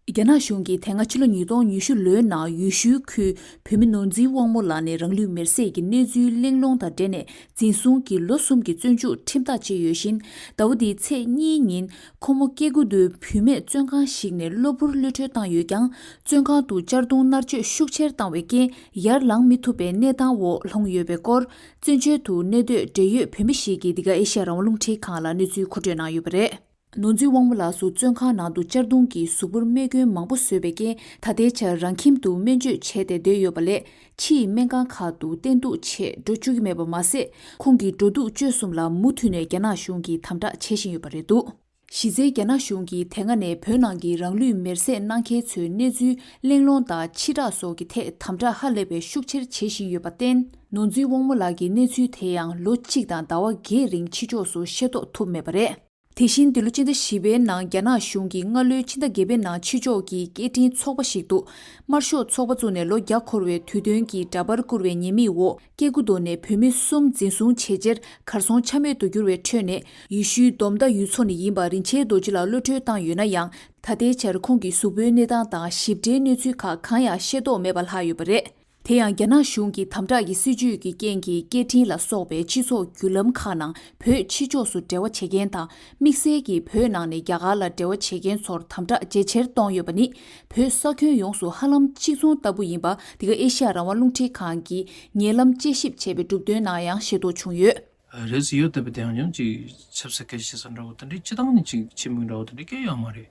རྒྱ་ནག་གཞུང་གིས་དེ་སྔ་ཕྱི་ལོ་ཉིས་སྟོང་ཉི་ཤུ་ལོའི་ནང་ཡུལ་ཤུལ་ཁུལ་བོད་མི་ནོར་འཛིན་དབང་མོ་ལགས་ནས་རང་ལུས་མེར་སྲེག་གི་གནས་ཚུལ་གླེང་སློང་དང་འབྲེལ་ནས་འཛིན་བཟུང་གིས་ལོ་གསུམ་གྱི་བཙོན་འཇུག་ཁྲིམས་ཐག་བཅད་ཡོད་བཞིན། ཟླ་བ་འདིའི་ཚེས་གཉིས་ཉིན་ཁོ་མོ་སྐྱེ་རྒུ་མདོའི་བུད་མེད་བཙོན་ཁང་ཞིག་ནས་གློ་བུར་གློད་གྲོལ་བཏང་ཡོད་ཀྱང་། བཙོན་ཁང་དུ་གཅར་རྡུང་མནར་གཅོད་ཤུགས་ཆེར་བཏང་བའི་རྐྱེན་ཡར་ལངས་མི་ཐུབ་པའི་གནས་སྟངས་འོག་ལྷུང་ཡོད་པའི་སྐོར། བཙན་བྱོལ་དུ་གནས་སྡོད་འབྲེལ་ཡོད་བོད་མི་ཞིག་གིས་འདི་ག་ཨེ་ཤ་ཡ་རང་དབང་རླུང་འཕྲིན་ཁང་ལ་གནས་ཚུལ་མཁོ་སྤྲོད་གནང་ཡོད་པ་རེད། ནོར་འཛིན་དབང་མོ་ལགས་སུ་བཙོན་ཁང་ནང་དུ་གཅར་རྡུང་གིས་གཟུགས་པོར་རྨས་སྐྱོན་མང་པོ་བཟོས་པའི་རྐྱེན། ད་ལྟའི་ཆར་རང་ཁྱིམ་དུ་སྨན་བཅོས་བྱས་ཏེ་སྡོད་ཡོད་པ་ལས། ཕྱི་ཡི་སྨན་ཁང་ཁག་ཏུ་བསྟེན་གཏུགས་ཆེད་འགྲོ་བཅུག་གི་མེད་པ་མ་ཟད། ཁོང་གི་འགྲོ་འདུག་སྤྱོད་གསུམ་ལ་མུ་མཐུད་ནས་རྒྱ་ནག་གཞུང་གིས་དམ་དྲག་བྱེད་བཞིན་ཡོད་པ་རེད་འདུག་གཞི་རྩའི་རྒྱ་ནག་གཞུང་གིས་དེ་སྔ་ནས་བོད་ནང་གི་རང་ལུས་མེར་སྲེག་གནང་མཁན་ཚོའི་གནས་ཚུལ་གླེང་སློང་དང་ཕྱིར་བསྒྲགས་སོགས་ཀྱི་ཐད་དམ་དྲག་ཧ་ལས་པའི་ཤུགས་ཆེར་བྱེད་བཞིན་ཡོད་པར་བརྟེན། ནོར་འཛིན་དབང་མོ་ལགས་ཀྱི་གནས་ཚུལ་དེ་ཡང་ལོ་གཅིག་དང་ཟླ་བ་བརྒྱད་རིང་ཕྱི་ཕྱོགས་སུ་ཤེས་རྟོགས་ཐུབ་མེད་པ་རེད། དེ་བཞིན་འདི་ལོ་སྤྱི་ཟླ་བཞི་པའི་ནང་རྒྱ་ནག་གཞུང་གིས་སྔ་ལོའི་ཕྱི་ཟླ་བརྒྱད་པའི་ནང་ཕྱི་ཕྱོགས་ཀྱི་སྐད་འཕྲིན་ཚོགས་པ་ཞིག་ཏུ། དམར་ཤོག་ཚོགས་པ་བཙུགས་ནས་ལོ་བརྒྱ་འཁོར་བའི་དུས་སྟོན་གྱི་འདྲ་པར་བསྐུར་བའི་ཉེས་དམིགས་འོག་སྐྱེ་རྒུ་མདོ་ནས་བོད་མི་གསུམ་འཛིན་བཟུང་བྱས་རྗེས་གར་སོང་ཆ་མེད་དུ་གྱུར་བའི་ཁྲོད་ནས། ཡེ་ཤུའི་སྡོམ་མདའ་ཡུལ་ཚོ་ནས་ཡིན་པ་རིན་ཆེན་རྡོ་རྗེ་ལགས་གློད་གྲོལ་བཏང་ཡོད་ན་ཡང་། ད་ལྟའི་ཆར་ཁོང་གི་གཟུགས་པོའི་གནས་སྟངས་དང་ཞིབ་ཕྲའི་གནས་ཚུལ་ཁག་གང་ཡང་ཤེས་རྟོགས་མེད་པ་ལྷག་ཡོད་པ་རེད། དེ་ཡང་རྒྱ་ནག་གཞུང་གི་དམ་དྲག་གི་སྲིད་བྱུས་ཀྱི་རྐྱེན་གྱིས་སྐད་འཕྲིན་ལ་སོགས་པའི་སྤྱི་ཚོགས་བརྒྱུད་ལམ་ཁག་ནང་བོད་ཕྱི་ཕྱོགས་སུ་འབྲེལ་བ་བྱེད་མཁན་དང་། དམིགས་བསལ་གྱིས་བོད་ནང་ནས་རྒྱ་གར་ལ་འབྲེལ་བ་བྱེད་མཁན་ཚོར་དམ་དྲག་ཇེ་ཆེར་གཏོང་ཡོད་པ་ནི། བོད་ས་ཁྱོན་ཡོངས་སུ་ཧ་ལམ་གཅིག་མཚུངས་ལྟ་བུ་ཡིན་པ། འདི་ག་ཨེ་ཤ་ཡ་རང་དབང་རླུང་འཕྲིན་ཁང་གིས་ཉེ་ལམ་དཔྱད་ཞིབ་བྱས་པའི་གྲུབ་དོན་ནང་ཡང་ཤེས་རྟོགས་བྱུང་ཡོད། རེད་ཟེར་ཡོད་བསྡད་པ་དེ་ཡང་ཡང་ཅིག་ཆབ་སྲིད་སྐད་ཆ་བཤད་ས་འདྲ་བོ་དེ་འདྲའི་སྤྱི་བཏང་ནས་ཅིག་ཆེན་པོ་འདྲ་བོ་དེ་འདྲའི་སྐད་ཡོད་མ་རེད།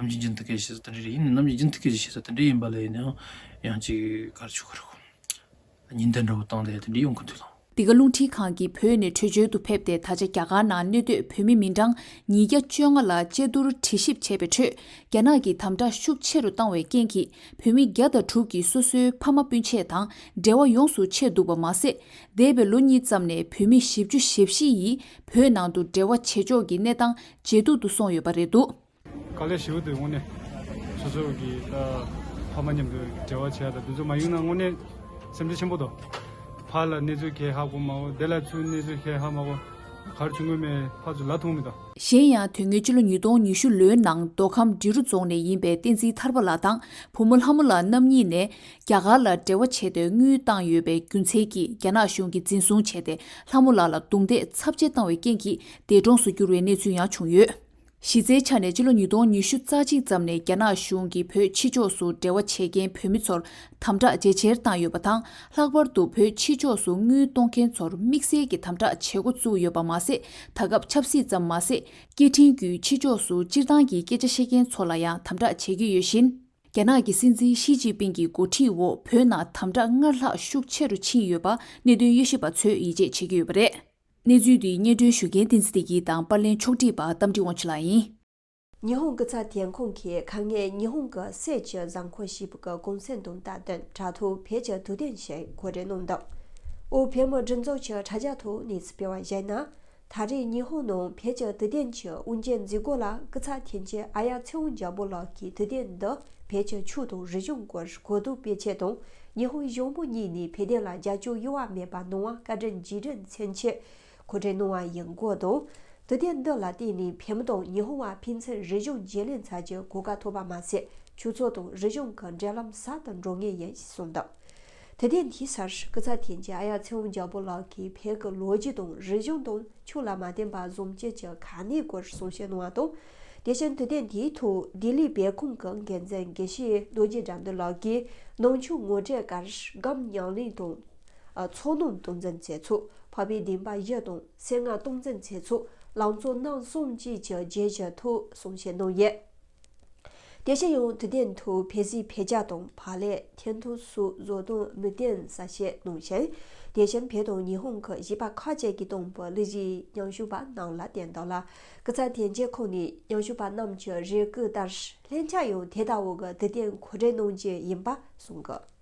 ནམ་རྒྱུན་རྒྱུན་མཐུད་སྐད་ཆ་བཤད་ས་དེ་འདྲ་རེད། ཡིན་ནའི་ནམ་རྒྱུན་རྒྱུན་མཐུད་སྐད་ཆ་བཤད་ས་དེ་འདྲ་ཡིན་པ་ལ་ཡིན་ནའང་ཡང་ཅིག་ག་རེ་ཆོག་ག་རེ་གོ། ཉེན་བརྡ་འདྲ་བོ་བཏང་བསྡད་དེ་འདྲ་ཡོང་གི་འདུག་ལགས། འདི་ག་རླུང་འཕྲིན་ཁང་གིས་བོད་ནས་བྲོས་བྱོལ་དུ་ཕེབས་ཏེ་ད་ཆ་རྒྱ་གར་ནང་གནས་སྡོད་བོད་མི་མི་གྲངས་ཉིས་བརྒྱ་བཅོ་ལྔ་ལ་དཔྱད་བསྡུར་དྲི་ཞིབ་བྱས་པའི་ཁྲོད། རྒྱ་ནག་གིས་དམ་དྲག་ཤུགས་ཆེ་རུ་བཏང་བའི་རྐྱེན་གྱིས། བོད་མི་བརྒྱ་དང་དྲུག་གིས་སོ་སོའི་ཕ་མ་སྤུན་མཆེད་དང་འབྲེལ་བ་ཡོངས་སུ་ཆད་འདུག་པ་མ་ཟད། འདས་པའི་ལོ་གཉིས་ཙམ་ནས་བོད་མི་བཞི་བཅུ་ཞེ་བཞི་ཡིས་བོད་ནང་དུ་འབྲེལ་བ་བྱེད་ཕྱོགས་ཀྱི་གནས་སྟངས་ཇེ་སྡུག་ཏུ་སོང་ཡོད་པ་རེད་འདུག། དཀའ་ལས་ཞེ་པོ་འདུག་དངོས་གནས། སོ་སོ་གི་ད་ཕ་མ་མཉམ་དུ་འབྲེལ་བ་བྱས་ད་དུས་ཚོད་མ་ཡོང་ན་དངོས་གནས་སེམས་ཁྲལ་ཆེན་པོ་འདུག། ཕར་ལ་གནས་ཚུལ་གང་ཧ་གོ་མ་གོ། དེ་ལ་ཚུར་གནས་ཚུལ་གང་ཧ་མ་གོ། ག་རེ་བྱུང་གི་མེད་ཕར་ཚུར་ལབ་ཐུབ་མི་འདུག། གཞན་ཡང་དོན་དངོས་སྤྱི་ལོ་ཉིས་སྟོང་ཉི་ཤུ་ལོའི་ནང་མདོ་ཁམས་འབྲི་རུ་རྫོང་ནས་ཡིན་པའི་བསྟན་འཛིན་ཐར་པ་ལགས་དང་བུ་མོ་ལྷ་མོ་ལགས་རྣམ་གཉིས་ནས་རྒྱ་གར་ལ་འབྲེལ་བ་བྱས་ཏེ་དངུལ་བཏང་ཡོད་པའི་རྒྱུ་མཚན་གྱིས་རྒྱ་ནག་གཞུང་གིས་འཛིན་བཟུང་བྱས་ཏེ་ལྷ་མོ་ལགས་ལ་རྡུང་རྡེག་ཚབས་ཆེ་བཏང་བའི་རྐྱེན་གྱིས་འདས་གྲོངས་སུ་གྱུར་བའི་གནས་ཚུལ་ཡང་བྱུང་ཡོད། གཞི་རྩའི་ཆ་ནས་ཕྱི་ལོ་ཉིས་སྟོང་ཉི་ཤུ་རྩ་གཅིག་ཙམ་ནས་རྒྱ་ནག་གཞུང་གིས་བོད་ཕྱི་ཕྱོགས་སུ་འབྲེལ་བ་བྱེད་མཁན་བོད་མི་ཚོར་དམ་དྲག་ཇེ་ཆེར་བཏང་ཡོད་པ་དང་། ལྷག་པར་དུ་བོད་ཕྱི་ཕྱོགས་སུ་དངུལ་གཏོང་མཁན་ཚོར་དམིགས་བསལ་གྱི་དམ་དྲག་བྱེད་འགོ་བཙུགས་ཡོད་པ་མ་ཟད། ད་སྐབས་ཆབ་སྲིད་ཙམ་མ་ཟད། སྐད་འཕྲིན་བརྒྱུད་ཕྱི་ཕྱོགས་སུ་སྤྱིར་བཏང་གི་སྐད་ཆ་བཤད་མཁན་ཚོ་ལ་ཡང་དམ་དྲག་བྱེད་ཀྱི་ཡོད་བཞིན། རྒྱ་ནག་གི་སྲིད་འཛིན་ཞི་ཅིན་ཕིང་གི་འགོ་ཁྲིད་འོག་བོད་ནང་དམ་དྲག་སྔར་ལྷག་ཤུགས་ཆེ་རུ་ཕྱིན་ཡོད་པ་གནད་དོན་དབྱེ་ཞིབ་པ་ཚོས་ཡིད་ཆེས་བྱེད་ཀྱི་ཡོད་པ་རེད། གནས་ཚུལ་འདི་སྙན་སྒྲོན་ཞུ་མཁན་བསྟན་འཛིན་བདེ་སྐྱིད་དང་པར་ལེན་ཕྱོགས་སྒྲིག་པ་རྟ་མགྲིན་དབང་ཕྱུག་ལགས་ཡིན། ཉི་ཧོང་སྐུ་ཚབ་དོན་ཁང་གིས་ཁ་ཉིན་ཉི་ཧོང་གི་སྲིད་ཀྱི་གཟའ་འཁོར་ཞེས་པ་གི་གུང་སེང་དང་སྟབས་བསྟུན་དྲ་ཐོག་བོད་ཀྱི་དུས་སྟོན་ཞིག་གོ་སྒྲིག་གནང་འདུག། ཨོ་བོད་མི་སྒྲིག་འཛུགས་ཀྱི་དྲ་རྒྱ་ཐོག་གནས་ཚུལ་སྤེལ་བར་གཞིགས་ན། ད་རེས་ཉི་ཧོང་ནང་བོད་ཀྱི་དུས་སྟོན་གྱི་དབུ་འབྱེད་མཛད་སྒོ་ལ་སྐུ་ཚབ་དོན་གཅོད་ཨ་ཡ་ཚེ་དབང་རྒྱལ་པོ་ལགས་ཀྱིས་དུས་སྟོན་འདི་བོད་ཀྱི་ཆོས་དང་རིག་གཞུང་སྐོར་གོ་བསྡུར་སྤེལ་ཆེད་དང་། ཉི་ཧོང་གཞུང་མང་གཉིས་ནས་བོད་དོན་ལ་རྒྱབ་སྐྱོར་གཡོ་བ་མེད་པ་གནང་བར་བཀའ་དྲིན་རྗེས་དྲན་མཚོན་ཆེད་གོ་སྒྲིག་གནང་བ་ཡིན་སྐོར་དང་། དུས་སྟོན་འདི་ལ་བརྟེན་ནས་བོད་མི་དང་ཉི་ཧོང་བར་ཕན་ཚུན་རིག་གཞུང་བརྗེ་ལེན་བྱ་རྒྱུའི་གོ་སྐབས་ཐོབ་པ་མ་ཟད། ཆོས་ཕྱོགས་དང་རིག་གཞུང་གི་འབྲེལ་ལམ་ཟབ་ཏུ་འགྲོ་ངེས་ཡིན་ཞེས་གསུངས་འདུག། དུས་སྟོན་དེའི་སར་སྐུ་ཚབ་དོན་གཅོད་ཨ་ཡ་ཚེ་དབང་རྒྱལ་པོ་ལགས་ཀྱིས་བོད་ཀྱི་ལོ་རྒྱུས་དང་རིག་གཞུང་དང་ཆོས་ལ་མ་བརྟེན་པ་བཟང་སྤྱོད་ཀྱི་གལ་གནད་སྐོར་གསུང་བཤད་གནང་བ་དང་། དེ་བཞིན་དུས་སྟོན་དེའི་ཐོག་ལྡི་ལི་བོད་ཁང་གི་འགན་འཛིན་དགེ་བཤེས་རྡོ་རྗེ་དགྲ་འདུལ་ལགས་ཀྱིས་ནང་ཆོས་ངོ་སྤྲོད་སྐབས་སྒམ་ཉམས་ལེན་དང་། ཚོགས་སྣང་སྟངས་འཛིན་བྱེད་ཚུལ། འཕགས་པའི་བདེན་པ་བཞི་དང་གསེར་ལྔ་སྟངས་འཛིན་བྱེད་ཚུལ། ལང་ཚོ་རྣམ་གསུམ་བཅས་ཀྱི་བརྗོད་གཞིའི་ཐོག་གསུང་བཤད་གནང་ཡོད། དེ་བཞིན་ཡང་དུས་སྟོན་ཐོག་བོད་ཟས་བོད་ཇ་དང་བག་ལེབ་ཐེམ་ཐོ་སོགས་བཟོ་སྟངས་མིག་སྟོན་གསལ་བཤད་གནང་ཞིང་། དེ་བཞིན་བོད་དང་ཉི་ཧོང་གི་གཞས་པ་ཁག་ཅིག་གིས་བཏང་བའི་གླུ་གཞས་མཉམ་ཞུགས་པ་རྣམས་ལ་བསྟན་འདུག་ལ། སྐུ་ཚབ་དོན་གཅོད་ཁང་ནས་མཉམ་ཞུགས་པ་རྣམས་ཀྱི་རེ་སྐུལ་ལྟར་ལྷན་རྒྱས་ཡང་དེ་ལྟ་བུ་གི་དུས་སྟོན་གོ་སྒྲིག་གནང་རྒྱུ་ཡིན་པ་གསུངས་འདུག།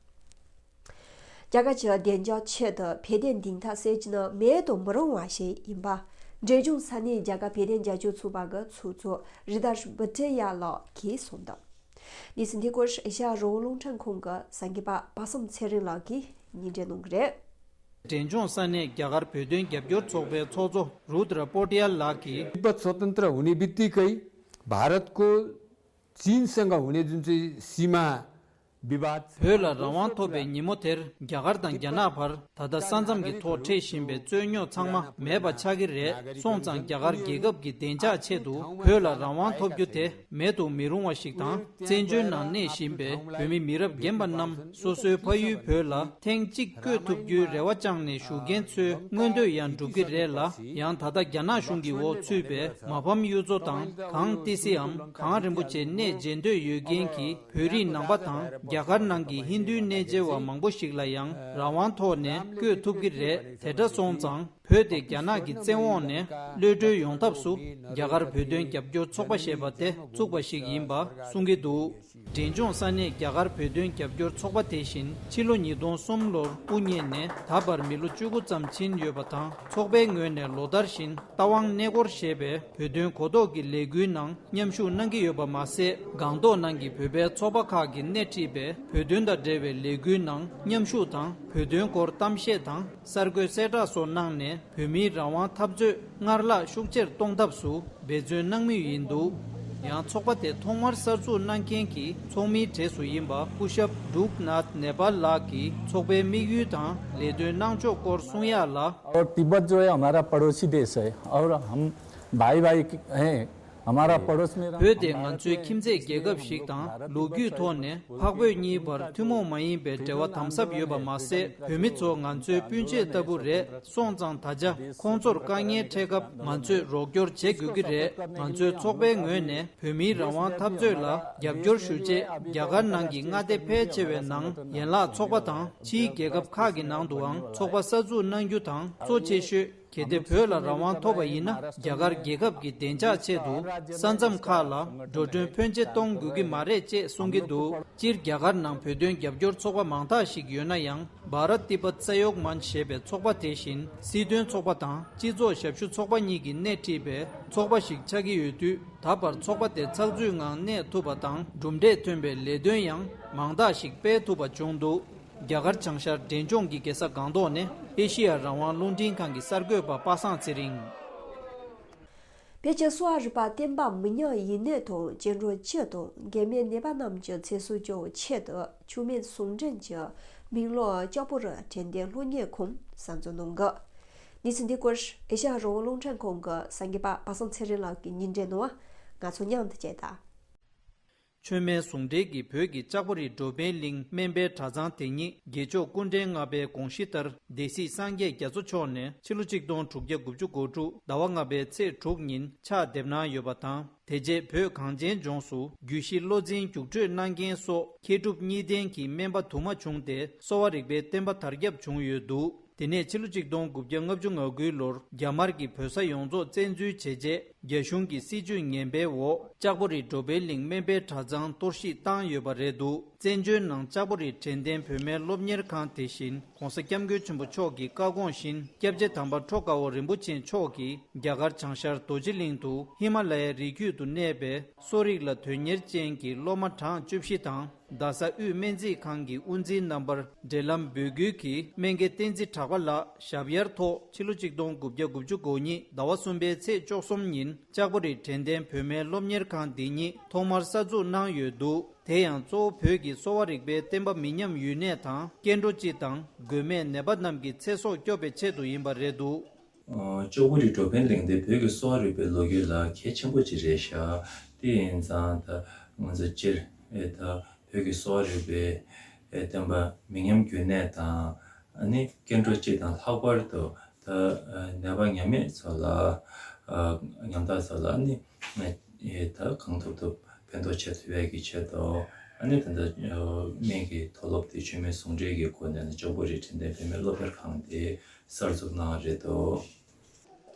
རྒྱ་གར་གྱི་བདེ་འཇགས་ཆེད་དུ་བོད་དོན་བདེན་མཐའ་གསལ་རྒྱུ་ནི་མེད་དུ་མི་རུང་བ་ཞིག་ཡིན་པ། འབྲས་ལྗོངས་ས་གནས་རྒྱ་གར་བོད་དོན་རྒྱབ་སྐྱོར་ཚོགས་པ་གི་ཚོགས་གཙོ་རི་དར་བི་ཏྲི་ཡ་ལགས་ཀྱིས་གསུངས་འདུག། གནས་ཚུལ་འདི་སྐོར་ཨེ་ཤ་ཡ་རང་དབང་རླུང་འཕྲིན་ཁང་གི་གསར་འགོད་པ་པ་སངས་ཚེ་རིང་ལགས་ཀྱིས་སྙན་སྒྲོན་གནང་གི་རེད། འབྲས་ལྗོངས་ས་གནས་རྒྱ་གར་བོད་དོན་རྒྱབ་སྐྱོར་ཚོགས་པའི་ཚོགས་གཙོ་རུ་དྲ་པོ་ཏི་ཡ་ལགས་ཀྱིས། तिब्बत स्वतंत्र हुने बित्तिकै भारतको चीनसँग हुने जुन चाहिँ सीमा विवाद छ, བོད་ལ་རང་དབང་ཐོབ་པའི་ཉིན་མོ་དེར་རྒྱ་གར་དང་རྒྱ་ནག་བར་ད་ལྟ་ས་མཚམས་ཀྱི་ཐོག་འཕྲད་བཞིན་པའི་རྩོད་རྙོག་ཚང་མ་མེད་པ་ཆགས་ཀྱི་རེད་སོང་ཙང་། རྒྱ་གར་རྒྱལ་ཁབ་ཀྱི་བདེ་འཇགས་ཆེད་དུ་བོད་ལ་རང་དབང་ཐོབ་རྒྱུ་དེ་མེད་དུ་མི་རུང་བ་ཞིག་དང་། བཙན་བྱོལ་ནང་གནས་བཞིན་པའི་བོད་མི་མི་རབས་རྒན་པ་རྣམས་སོ་སོའི་ཕ་ཡུལ་བོད་ལ་ཐེངས་གཅིག་བསྐྱོད་ཐུབ་རྒྱུའི་རེ་བ་བཅངས་ནས་བཞུགས་མཁན་ཚོའི་མངོན་འདོད་ཡང་འགྲུབ་ཀྱི་རེད་ལ། ཡང་ད་ལྟ་རྒྱ་ནག་གཞུང་གི་འོག་ཚུད་པའི་མ་ཕམ་གཡུ་མཚོ་དང་གངས་ཏི་སེའམ་གངས་རིན་པོ་ཆེ་གནས་མཇལ་འདོད་ཡོད་མཁན་གྱི་བོད་རིགས་ནང་པ་དང་རྒྱ་གར་ནང་གི་ཧིན་རྡུའི་གནས་མཇལ་བ་མང་པོ་ཞིག་ལ་ཡང་རང་དབང་ཐོག་ནས་བསྐྱོད་ཐུབ་ཀྱི་རེད། དེ་འདྲ་སོང་ཙང་ བོད་དེ་རྒྱ་ནག་གི་བཙན་འོག་ནས་གློད་གྲོལ་ཡོང་ཐབས་སུ་རྒྱ་གར་བོད་དོན་རྒྱབ་སྐྱོར་ཚོགས་པ་ཞེས་པ་དེ་བཙུགས་པ་ཞིག་ཡིན་པ་གསུང་གི་འདུག་འབྲིང་ཆུང་ས་གནས་རྒྱ་གར་བོད་དོན་རྒྱབ་སྐྱོར་ཚོགས་པ་དེ་བཞིན་ཕྱི་ལོ་ཉིས་སྟོང་གསུམ་ལོར་དབུ་བརྙེས་ནས་ད་བར་མི་ལོ་བཅུ་དགུ་ཙམ་ཕྱིན་ཡོད་པ་དང་། ཚོགས་པའི་ངོས་ནས་ལོ་ལྟར་བཞིན་རྟ་དབང་གནས་སྐོར་ཞེས་པའི་བོད་དོན་གོ་རྟོགས་ཀྱི་ལས་འགུལ་ནང་མཉམ་ཞུགས་གནང་གི་ཡོད་པ་མ་ཟད། སྒང་ཏོག་ནང་གི་བོད་པའི་ཚོགས་པ་ཁག་གིས་སྣེ་ཁྲིད་པའི་བོད་དོན་དང་འབྲེལ་བའི་ལས་འགུལ་ནང་མཉམ་ཞུགས་དང་། བོད་དོན་སྐོར་གཏམ་བཤད་དང་གསར་འགོད་གསལ་བསྒྲགས་སོགས་གནང་ནས། བོད་མིའི་རང་དབང་འཐབ་རྩོད་སྔར་ལྷག་ཤུགས་ཆེར་གཏོང་ཐབས་སུ་འབད་བརྩོན་གནང་མུས་ཡིན་འདུག་ཡང་ཚོགས་པ་དེ་ཐོག་མར་གསར་འཛུགས་གནང་མཁན་གྱི་ཚོགས་མིའི་གྲས་སུ་ཡིན་པ་སྐུ་ཞབས་འབྲུག་ནཱཐ་ནེ་པཱལ་ལགས་ཀྱིས་ཚོགས་པའི་དམིགས་ཡུལ་དང་ལས་དོན་གནང་ཕྱོགས་སྐོར་གསུང་ཡག་ལ། और तिब्बत जो है हमारा पड़ोसी देश है और हम भाई भाई हैं। हमारा पड़ोस में བོད་དེ་ང་ཚོའི་ཁྱིམ་མཚེས་རྒྱལ་ཁབ་ཞིག་དང་། ལོ་རྒྱུས་ཐོག་ནས་འཕགས་བོད་གཉིས་བར་ཐུན་མོང་མ་ཡིན་པའི་འབྲེལ་བ་དམ་ཟབ་ཡོད་པ་མ་ཟད། བོད་མི་ཚོ་ང་ཚོའི་སྤུན་མཆེད་ལྟ་བུ་རེད། སོང་ཙང་ད་ཆ་ཁོང་ཚོར་དཀའ་ངལ་འཕྲད་སྐབས་ང་ཚོས་རོགས་སྐྱོར་བྱེད་དགོས་ཀྱི་རེད། ང་ཚོའི་ཚོགས་པའི་ངོས་ནས་བོད་མིའི་རང་དབང་འཐབ་རྩོད་ལ་རྒྱབ་སྐྱོར་ཞུ་ཆེད། རྒྱ་གར་ནང་གི་མངའ་སྡེ་ཕལ་ཆེ་བའི་ནང་ཡན་ལག་ཚོགས་པ་དང་། ཕྱིའི་རྒྱལ་ཁབ་ཁག་གི་ནང་དུའང་ཚོགས་པ་གསར་འཛུགས་གནང་རྒྱུ་དང་། གཙོ་ཆེ་ཤོས། གལ་ཏེ་བོད་ལ་རང་དབང་ཐོབ་པ་ཡིན་ན། རྒྱ་གར་རྒྱལ་ཁབ་ཀྱི་བདེ་འཇགས་ཆེད་དུ་ས་མཚམས་ཁག་ལ་འགྲོ་གྲོན་ཕོན་ཆེ་གཏོང་དགོས་ཀྱི་མ་རེད་ཅེས་གསུང་གི་འདུག་སྤྱིར་རྒྱ་གར་ནང་བོད་དོན་རྒྱབ་སྐྱོར་ཚོགས་པ་མང་དག་ཞིག་ཡོད་ན་ཡང་། བྷ་རཏ་ཏི་པད་ས་ཡོག་མན་ཞེས་པའི་ཚོགས་པ་དེ་བཞིན་སྲིད་དོན་ཚོགས་པ་དང་སྤྱི་ཚོགས་ཞབས་ཞུ་ཚོགས་པ་གཉིས་ཀྱིས་སྣེ་ཁྲིད་པའི་ཚོགས་པ་ཞིག་ཆགས་ཀྱི་ཡོད་དུས། ད་བར་ཚོགས་པ་དེ་ཚགས་ཚུད་ངང་གནས་ཐུབ་པ་དང་། གྲུབ་འབྲས་ཐོན་པའི་ལས་དོན་ཡང་མང་དག་ཞིག་སྤེལ་ཐུབ་པ་བྱུང་འདུག་རྒྱ་གར་བྱང་ཤར་འབྲས་ལྗོངས་ཀྱི་རྒྱལ་ས་སྒང་ཏོག་ནས་ཨེ་ཤེ་ཡ་རང་དབང་རླུང་འཕྲིན་ཁང་གི་གསར་འགོད་པ་པ་སངས་ཚེ་རིང་། བོད་ཀྱི་གསོ་བ་རིག་པ་བསྟན་པ་མི་ཉམས་ཡུན་གནས་དང་བཅིངས་འགྲོལ་ཆེད་དུ་མགལ་མེ་ནད་པ་རྣམས་ཀྱི་ཚེ་སྲོག་སྐྱོབ་ཆེད་དུ་ཆུ་སྨན་ཟུང་འབྲེལ་གྱི་སྨན་སློབ་ལྕགས་པོ་རི་དྲན་རྟེན་སློབ་གཉེར་ཁང་གསར་འཛུགས་གནང་གི། གནས་ཚུལ་འདི་སྐོར་ཨེ་ཤ་ཡ་རང་དབང་རླུང་འཕྲིན་ཁང་གི་གསར་འགོད་པ་པ་སངས་ཚེ་རིང་ལགས་ཀྱིས་སྙན་སྒྲོན་གནང་བ། ང་ཚོ་མཉམ་དུ་བཅས་དང་། ཆུ་སྨན་ཟུང་འབྲེལ་གྱིས་བོད་ཀྱི་ལྕགས་པོ་རི་འགྲོ་ཕན་གླིང་སྨན་པའི་གྲྭ་ཚང་དེ་ཉིད་རྗེས་ཕྱོགས་སྐུ་ཕྲེང་ལྔ་པའི་དགོངས་གཞི་ལྟར་སྡེ་སྲིད་སངས་རྒྱས་རྒྱ་མཚོ་མཆོག་ནས་ཕྱི་ལོ་ཆིག་སྟོང་དྲུག་བརྒྱ་དགུ་བཅུ་གོ་དྲུག་ཟླ་བ་ལྔ་པའི་ཚེས་དྲུག་ཉིན་ཕྱག་འདེབས་གནང་ཡོད་པ་དང་། དེ་རྗེས་བོད་གངས་ཅན་ལྗོངས་སུ་རྒྱུད་བཞི་བློ་འཛིན་རྒྱུགས་སྤྲོད་གནང་མཁན་སོགས་མཁས་གྲུབ་གཉིས་ལྡན་གྱི་སྨན་པ་དུ་མ་བྱུང་སྟེ། གསོ་བ་རིག་པའི་བསྟན་པ་དར་ཁྱབ་བྱུང་ཡོད་འདུག་དེ་ནས་ཕྱི་ལོ་ཆིག་སྟོང་དགུ་བརྒྱ་ལྔ་བཅུ་ང་དགུའི་ལོར་རྒྱ་དམར་གྱིས་བོད་ས་ཡོངས་རྫོགས་བཙན་འཛུལ་བྱས་རྗེས། རྒྱ་གཞུང་གི་སྲིད་བྱུས་ངན་པའི་འོག་ལྕགས་པོ་རི་འགྲོ་ཕན་གླིང་སྨན་པའི་གྲྭ་ཚང་གཏོར་བཤིག་བཏང་ཡོད་པ་རེད་འདུག་བཙན་བྱོལ་ནང་ལྕགས་པོ་རི་དྲན་རྟེན་བོད་སྨན་སློབ་གཉེར་ཁང་དེ་བཞིན་༸གོང་ས་༸སྐྱབས་མགོན་ཆེན་པོ་མཆོག་གི་བཀའ་དགོངས་བཞིན། སྐྱབས་རྗེ་དམ་པ་ཁྲོ་དགའ་བོ་རིན་པོ་ཆེ་མཆོག་གིས་རྒྱ་གར་བྱང་ཤར་རྡོ་རྗེ་གླིང་དུ་ཧི་མ་ལ་ཡའི་རི་རྒྱུད་དུ་གནས་པའི་གསོ་རིག་ལ་དོན་གཉེར་ཅན་གྱི་སློབ་མ་གྲངས་བཅུ་བཞི་དང་། རྡ་ས་དབུས་སྨན་རྩིས་ཁང་གི་དབུ་འཛིན་རྣམ་པར་འབྲེལ་ལམ་འབོད་སྐུལ་གྱིས། སྨན་དགེ་བསྟན་འཛིན་གྲགས་པ་ལགས་ཞབས་ཡར་ཐོག་ཕྱི་ལོ་ཆིག་སྟོང་དགུ་བརྒྱ་དགུ་བཅུ་གོ་གཉིས་ཟླ་བ་གསུམ་པའི་ཚེས་བཅུ་གསུམ་ཉིན་ལྕགས་པོ་རི་དྲན་རྟེན་བོད་སྨན་སློབ་གཉེར་ཁང་འདི་ཉིད་ཐོག་མར་གསར་འཛུགས་གནང་ཡོད་འདུག་དེ་ཡང་གཙོ་བོ་བོད་ཀྱི་གསོ་བ་རིག་པའི་བསྟན་པ་མི་ཉམས་ཡུན་གནས་དང་། སྐྱེ་འགྲོ་སྤྱི་དང་མགོན་མེད་ནད་པ་རྣམས་ཀྱི་ཚེ་སྲོག་སྐྱོབ་པའི་ཆེད་དུ་ཡིན་པ་རེད་འདུག་ལྕགས་པོ་རི་འགྲོ་ཕན་གླིང་དེ་བོད་ཀྱི་གསོ་བ་རིག་པའི་ལོ་རྒྱུས་ལ་གལ་ཆེན་པོ་ཅིག་རེད་ཤག་དེ་ཡིན་ཙང་ད་ང་ཚོ་སྤྱིར་ཨེ་ད་བོད་ཀྱི་གསོ་བ་རིག་པའི་ཨེ་བསྟན་པ་མི་ཉམས་རྒྱུན་གནས་དང་། ཨ་ནི་སྐྱེ་འགྲོ་སྤྱི་དང་། ལྷག་པར་དུ་ད་ཨ་ནད་པ་ཉམས་མེད་ཚོ་ལ་ཨ་ཉམ་ཐག་ཚོ་ལ་ཨ་ནི་ཨེ་ད་གང་ཐུབ་ཐུབ་ཕན་ཐོགས་བྱེད་ཐུབ་ཡས་ཀྱི་ཆེད་དུ། ཨ་ནི་ད་ལྟ་སྨན་གྱི་མཐོ་སློབ་དེ་ཆུ་སྨན་ཟུང་འབྲེལ་གྱི་སྒོ་ནས་ནི་ལྕགས་པོ་རི་དྲན་རྟེན་བོད་སྨན་སློབ་གཉེར་ཁང་དེ་གསར་འཛུགས་གནང་བ་རེད་དོ།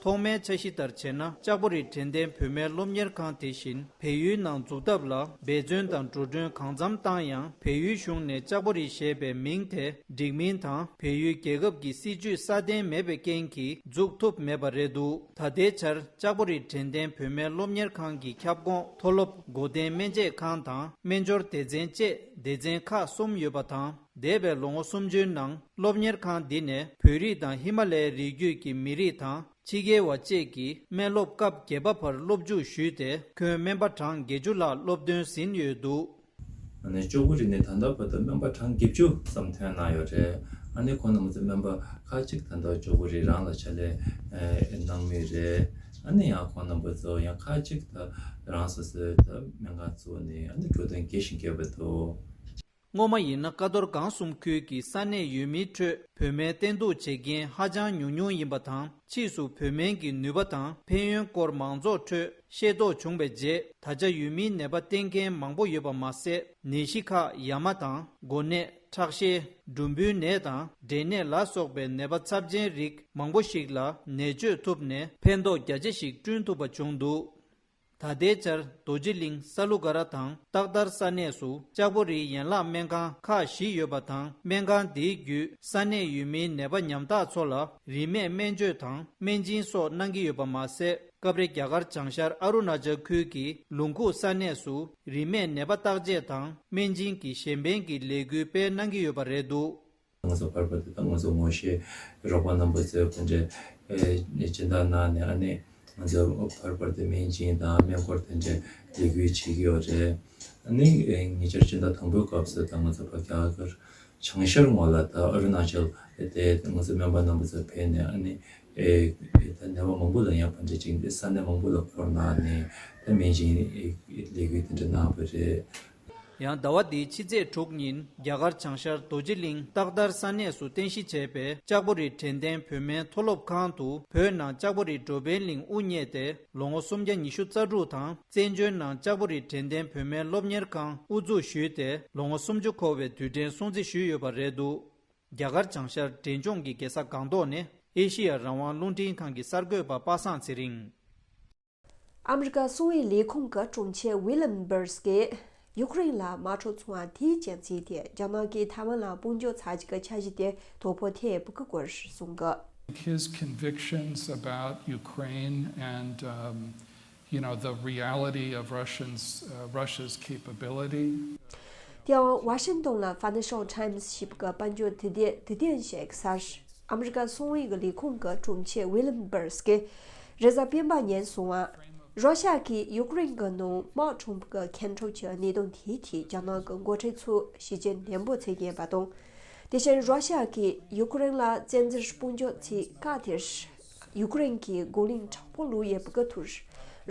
ཐོག་མའི་འཆར་གཞི་ལྟར་བྱས་ན། ལྕགས་པོ་རི་དྲན་རྟེན་བོད་སྨན་སློབ་གཉེར་ཁང་དེ་བཞིན་བལ་ཡུལ་ནང་འཛུགས་ཐབས་ལ་འབད་བརྩོན་དང་འགྲོ་གྲོན་གང་འཚམ་བཏང་ཡང་། བལ་ཡུལ་གཞུང་ནས་ལྕགས་པོ་རི་ཞེས་པའི་མིང་དེ་འགྲིག་མིན་དང་། བལ་ཡུལ་རྒྱལ་ཁབ་ཀྱི་སྲིད་ཇུས་སྲ་བརྟན་མེད་པའི་རྐྱེན་གྱིས་འཛུགས་ཐུབ་མེད་པ་རེད་འདུག་ད་ལྟའི་ཆར་ལྕགས་པོ་རི་དྲན་རྟེན་བོད་སྨན་སློབ་གཉེར་ཁང་གི་ཁྱབ་ཁོངས་མཐོ་སློབ། སྒོ་བསྟེན་སྨན་དཔྱད་ཁང་དང་སྨན་སྦྱོར་སྡེ་ཚན་བཅས་སྡེ་ཚན་ཁག་གསུམ་ཡོད་པ་དང་། འདས་པའི་ལོ་ངོ་སུམ་ཅུའི་ནང་སློབ་གཉེར་ཁང་འདི་ནས་བོད་རིགས་དང་ཧི་མ་ལ་ཡའི་རི་རྒྱུད་ཀྱི་མི་རིགས་དང་ཕྱི་རྒྱལ་བ་བཅས་ཀྱིས་སྨན་སློབ་སྐབས་བརྒྱད་པ་བར་སློབ་འཇུག་ཞུས་ཏེ། ཁྱོན་སྨན་པ་གྲངས་བརྒྱད་ཅུ་ལྷག་སློབ་ཐོན་ཟིན་ཡོད་འདུག་ཨ་ནི་ལྕགས་པོ་རི་ནས་ད་ལྟ་བར་དུ་སྨན་པ་གྲངས་བརྒྱད་ཅུ་ཙམ་ཐོན་གནང་ཡོད་རེད། ཨ་ནི་ཁོང་རྣམ་པ་ཚོ་སྨན་པ་ཁག་ཅིག་ད་ལྟ་ལྕགས་པོ་རི་རང་ལ་ཕྱག་ལས་ཨེ་གནང་མུས་རེད། ཨ་ནི་ཡང་ཁོང་རྣམ་པ་ཚོ་ཡང་ཁག་ཅིག་ད་རང་སོ་སོའི་ད་སྨན་ཁང་བཙུགས་ནས་ཨ་ནི་འགྲོ་དོན་རྒྱས་ཤིང་རྒྱས་པ་འདུག་སྔོན་མ་ཡིན་ན་ཀ་རྡོར་སྒང་གསུམ་ཁུལ་གྱི་ས་གནས་ཡུལ་མིའི་ཁྲོད་བོད་སྨན་བསྟེན་གཏུགས་བྱེད་མཁན་ཧ་ཅང་ཉུང་ཉུང་ཡིན་པ་དང་། ཕྱིས་སུ་བོད་སྨན་གྱི་ནུས་པ་དང་ཕན་ཡོན་སྐོར་མང་ཚོགས་ཁྲོད་ཤེས་རྟོགས་བྱུང་བའི་རྗེས། ད་ཆ་ཡུལ་མིའི་ནད་པ་བསྟེན་མཁན་མང་པོ་ཡོད་པ་མ་ཟད། ནད་གཞི་ཁག་ཡ་མ་དང་། འགོ་ནད། ཁྲག་ཤེད། འབྲུམ་བུའི་ནད་དང་འབྲས་ནད་ལ་སོགས་པའི་ནད་པ་ཚབས་ཆེན་རིགས་མང་པོ་ཞིག་ལ་ནད་བཅོས་ཐུབ་ནས་ཕན་ཐོགས་རྒྱ་ཆེ་ཞིག་བསྐྲུན་ཐུབ་པ་བྱུང་འདུག་ད་ལྟའི་ཆར་རྡོ་རྗེ་གླིང་ས་ལུ་ག་ར་དང་ཏག་ཏར་ས་གནས་སུ་ལྕགས་པོ་རིའི་ཡན་ལག་སྨན་ཁང་ཁག་བཞི་ཡོད་པ་དང་། སྨན་ཁང་དེའི་བརྒྱུད་ས་གནས་ཡུལ་མིའི་ནད་པ་ཉམ་ཐག་ཚོ་ལ་རིན་མེད་སྨན་བཅོས་དང་སྨན་སྦྱིན་སོགས་གནང་གི་ཡོད་པ་མ་ཟད། སྐབས་རེ་རྒྱ་གར་བྱང་ཤར་ཨ་རུ་ན་ཅལ་ཁུལ་གྱི་ལུང་ཁུག་ས་གནས་སུ་རིན་མེད་ནད་པ་བརྟག་དཔྱད་དང་སྨན་སྦྱིན་གྱི་གཞན་ཕན་གྱི་ལས་འགུལ་སྤེལ་གནང་གི་ཡོད་པ་རེད་འདུག་ང་ཚོ་བར་བར་དུ་དང་ང་ཚོ་ངོ་ཤེས་རོགས་པ་རྣམ་པ་ཚོས་དེ་འདྲའི་ཨེ་སྦྱིན་བདག་གནང་ནས། ཨ་ནི་ང་ཚོ་བར་བར་དུ་སྨན་སྦྱིན་དང་སྨན་སྐོར་དེ་འདྲའི་ལས་འགུལ་བྱེད་ཀྱི་ཡོད་རེད། ཨ་ནི་ཨེ་ཉེ་ཆར་སྤྱི་ཟླ་དང་པོའི་སྐབས་སུ་ད་ང་ཚོ་བར་རྒྱ་གར་བྱང་ཤར་ངོས་ལ་ད་ཨ་རུ་ན་ཅལ་དེ་ང་ཚོ་སྨན་པ་རྣམ་པ་ཚོ་ཕེབས་ནས། ཨ་ནི་ཨེ་ད་ནད་པ་མང་པོ་ལ་ཡང་དེ་འདྲ་ཅིག་ས་གནས་མང་པོ་ལ་སྐོར་གནང་ནས་ད་སྨན་སྦྱིན་ལས་འགུལ་དེ་འདྲ་གནང་བ་རེད། ཡང་ཟླ་བ་འདིའི་ཕྱི་ཚེས་དྲུག་ཉིན་རྒྱ་གར་བྱང་ཤར་རྡོ་རྗེ་གླིང་ཏག་ཏར་ས་གནས་སུ་རྟེན་གཞི་བྱས་པའི་ལྕགས་པོ་རི་དྲན་རྟེན་བོད་སྨན་མཐོ་སློབ་ཁང་དུ་བོད་ནང་ལྕགས་པོ་རི་འགྲོ་ཕན་གླིང་དབུ་བརྙེས་ཏེ་ལོ་ངོ་སུམ་བརྒྱ་ཉི་ཤུ་རྩ་དྲུག་དང་། བཙན་བྱོལ་ནང་ལྕགས་པོ་རི་དྲན་རྟེན་བོད་སྨན་སློབ་གཉེར་ཁང་དབུ་འཛུགས་ཞུས་ཏེ་ལོ་ངོ་སུམ་ཅུ་འཁོར་བའི་དུས་དྲན་སྲུང་བརྩི་ཞུས་ཡོད་པ་རེད་འདུག་རྒྱ་གར་བྱང་ཤར་འབྲས་ལྗོངས་ཀྱི་རྒྱལ་ས་སྒང་ཏོག་ནས་ཨེ་ཤི་ཡ་རང་དབང་རླུང་འཕྲིན་ཁང་གི་གསར་འགོད་པ་པ་སངས་ཚེ་རིང་། ཨ་མི་རི་ཀ་གསང་བའི་ལས་ཁུངས་ཀྱི་དྲུང་ཆེ་ཝི་ལམ་སྦར་སི་ཀྱིས་ཡུཀ་རེན་ལ་དམག་འཁྲུག་བྱུང་བ་དེའི་རྐྱེན་བྱས་ཏེ་རྒྱ་ནག་གིས་ཐའེ་ཝན་ལ་དཔུང་འཇུག་ཚར་གཅིག་གི་འཆར་གཞི་དེ་དོ་ཕོག་ཐེབས་པའི་སྐོར་གསུངས་གི། His convictions about Ukraine and, um, you know, the reality of Russians, uh, Russia's capability. དེའང་ཝ་ཤིང་ཏོན་ལ་Financial Times ཞེས་པའི་དཔལ་འབྱོར་དུས་དེབ་དུས་དེབ་ཞིག་གསར། ཨ་མི་རི་ཀ་གསང་བའི་ལས་ཁུངས་ཀྱི་དྲུང་ཆེ་ཝི་ལམ་སྦར་སི་ཀི་རེས་གཟའ་སྤེན་པ་ཉིན་གསུངས་པ། རོ་ཤ་གིས་ཡུཀ་རེན་གྱི་ནང་དམག་འཁྲུག་པའི་ཁེ་འཕྲོག་གི་གནད་དོན་དེའི་ཐད་རྒྱ་ནག་གི་འགོ་ཁྲིད་ཚོས་ཞིབ་དཔྱད་ནན་པོ་བྱེད་ཀྱི་ཡོད་པ་དང་། དེ་བཞིན་རོ་ཤ་གིས་ཡུཀ་རེན་ལ་བཙན་འཛུལ་དཔུང་འཇུག་བྱས་སྐབས་དེར། ཡུཀ་རེན་གྱིས་རྒོལ་ལན་དྲག་པོ་བློས་ཡོད་པའི་ཁུལ་དུ།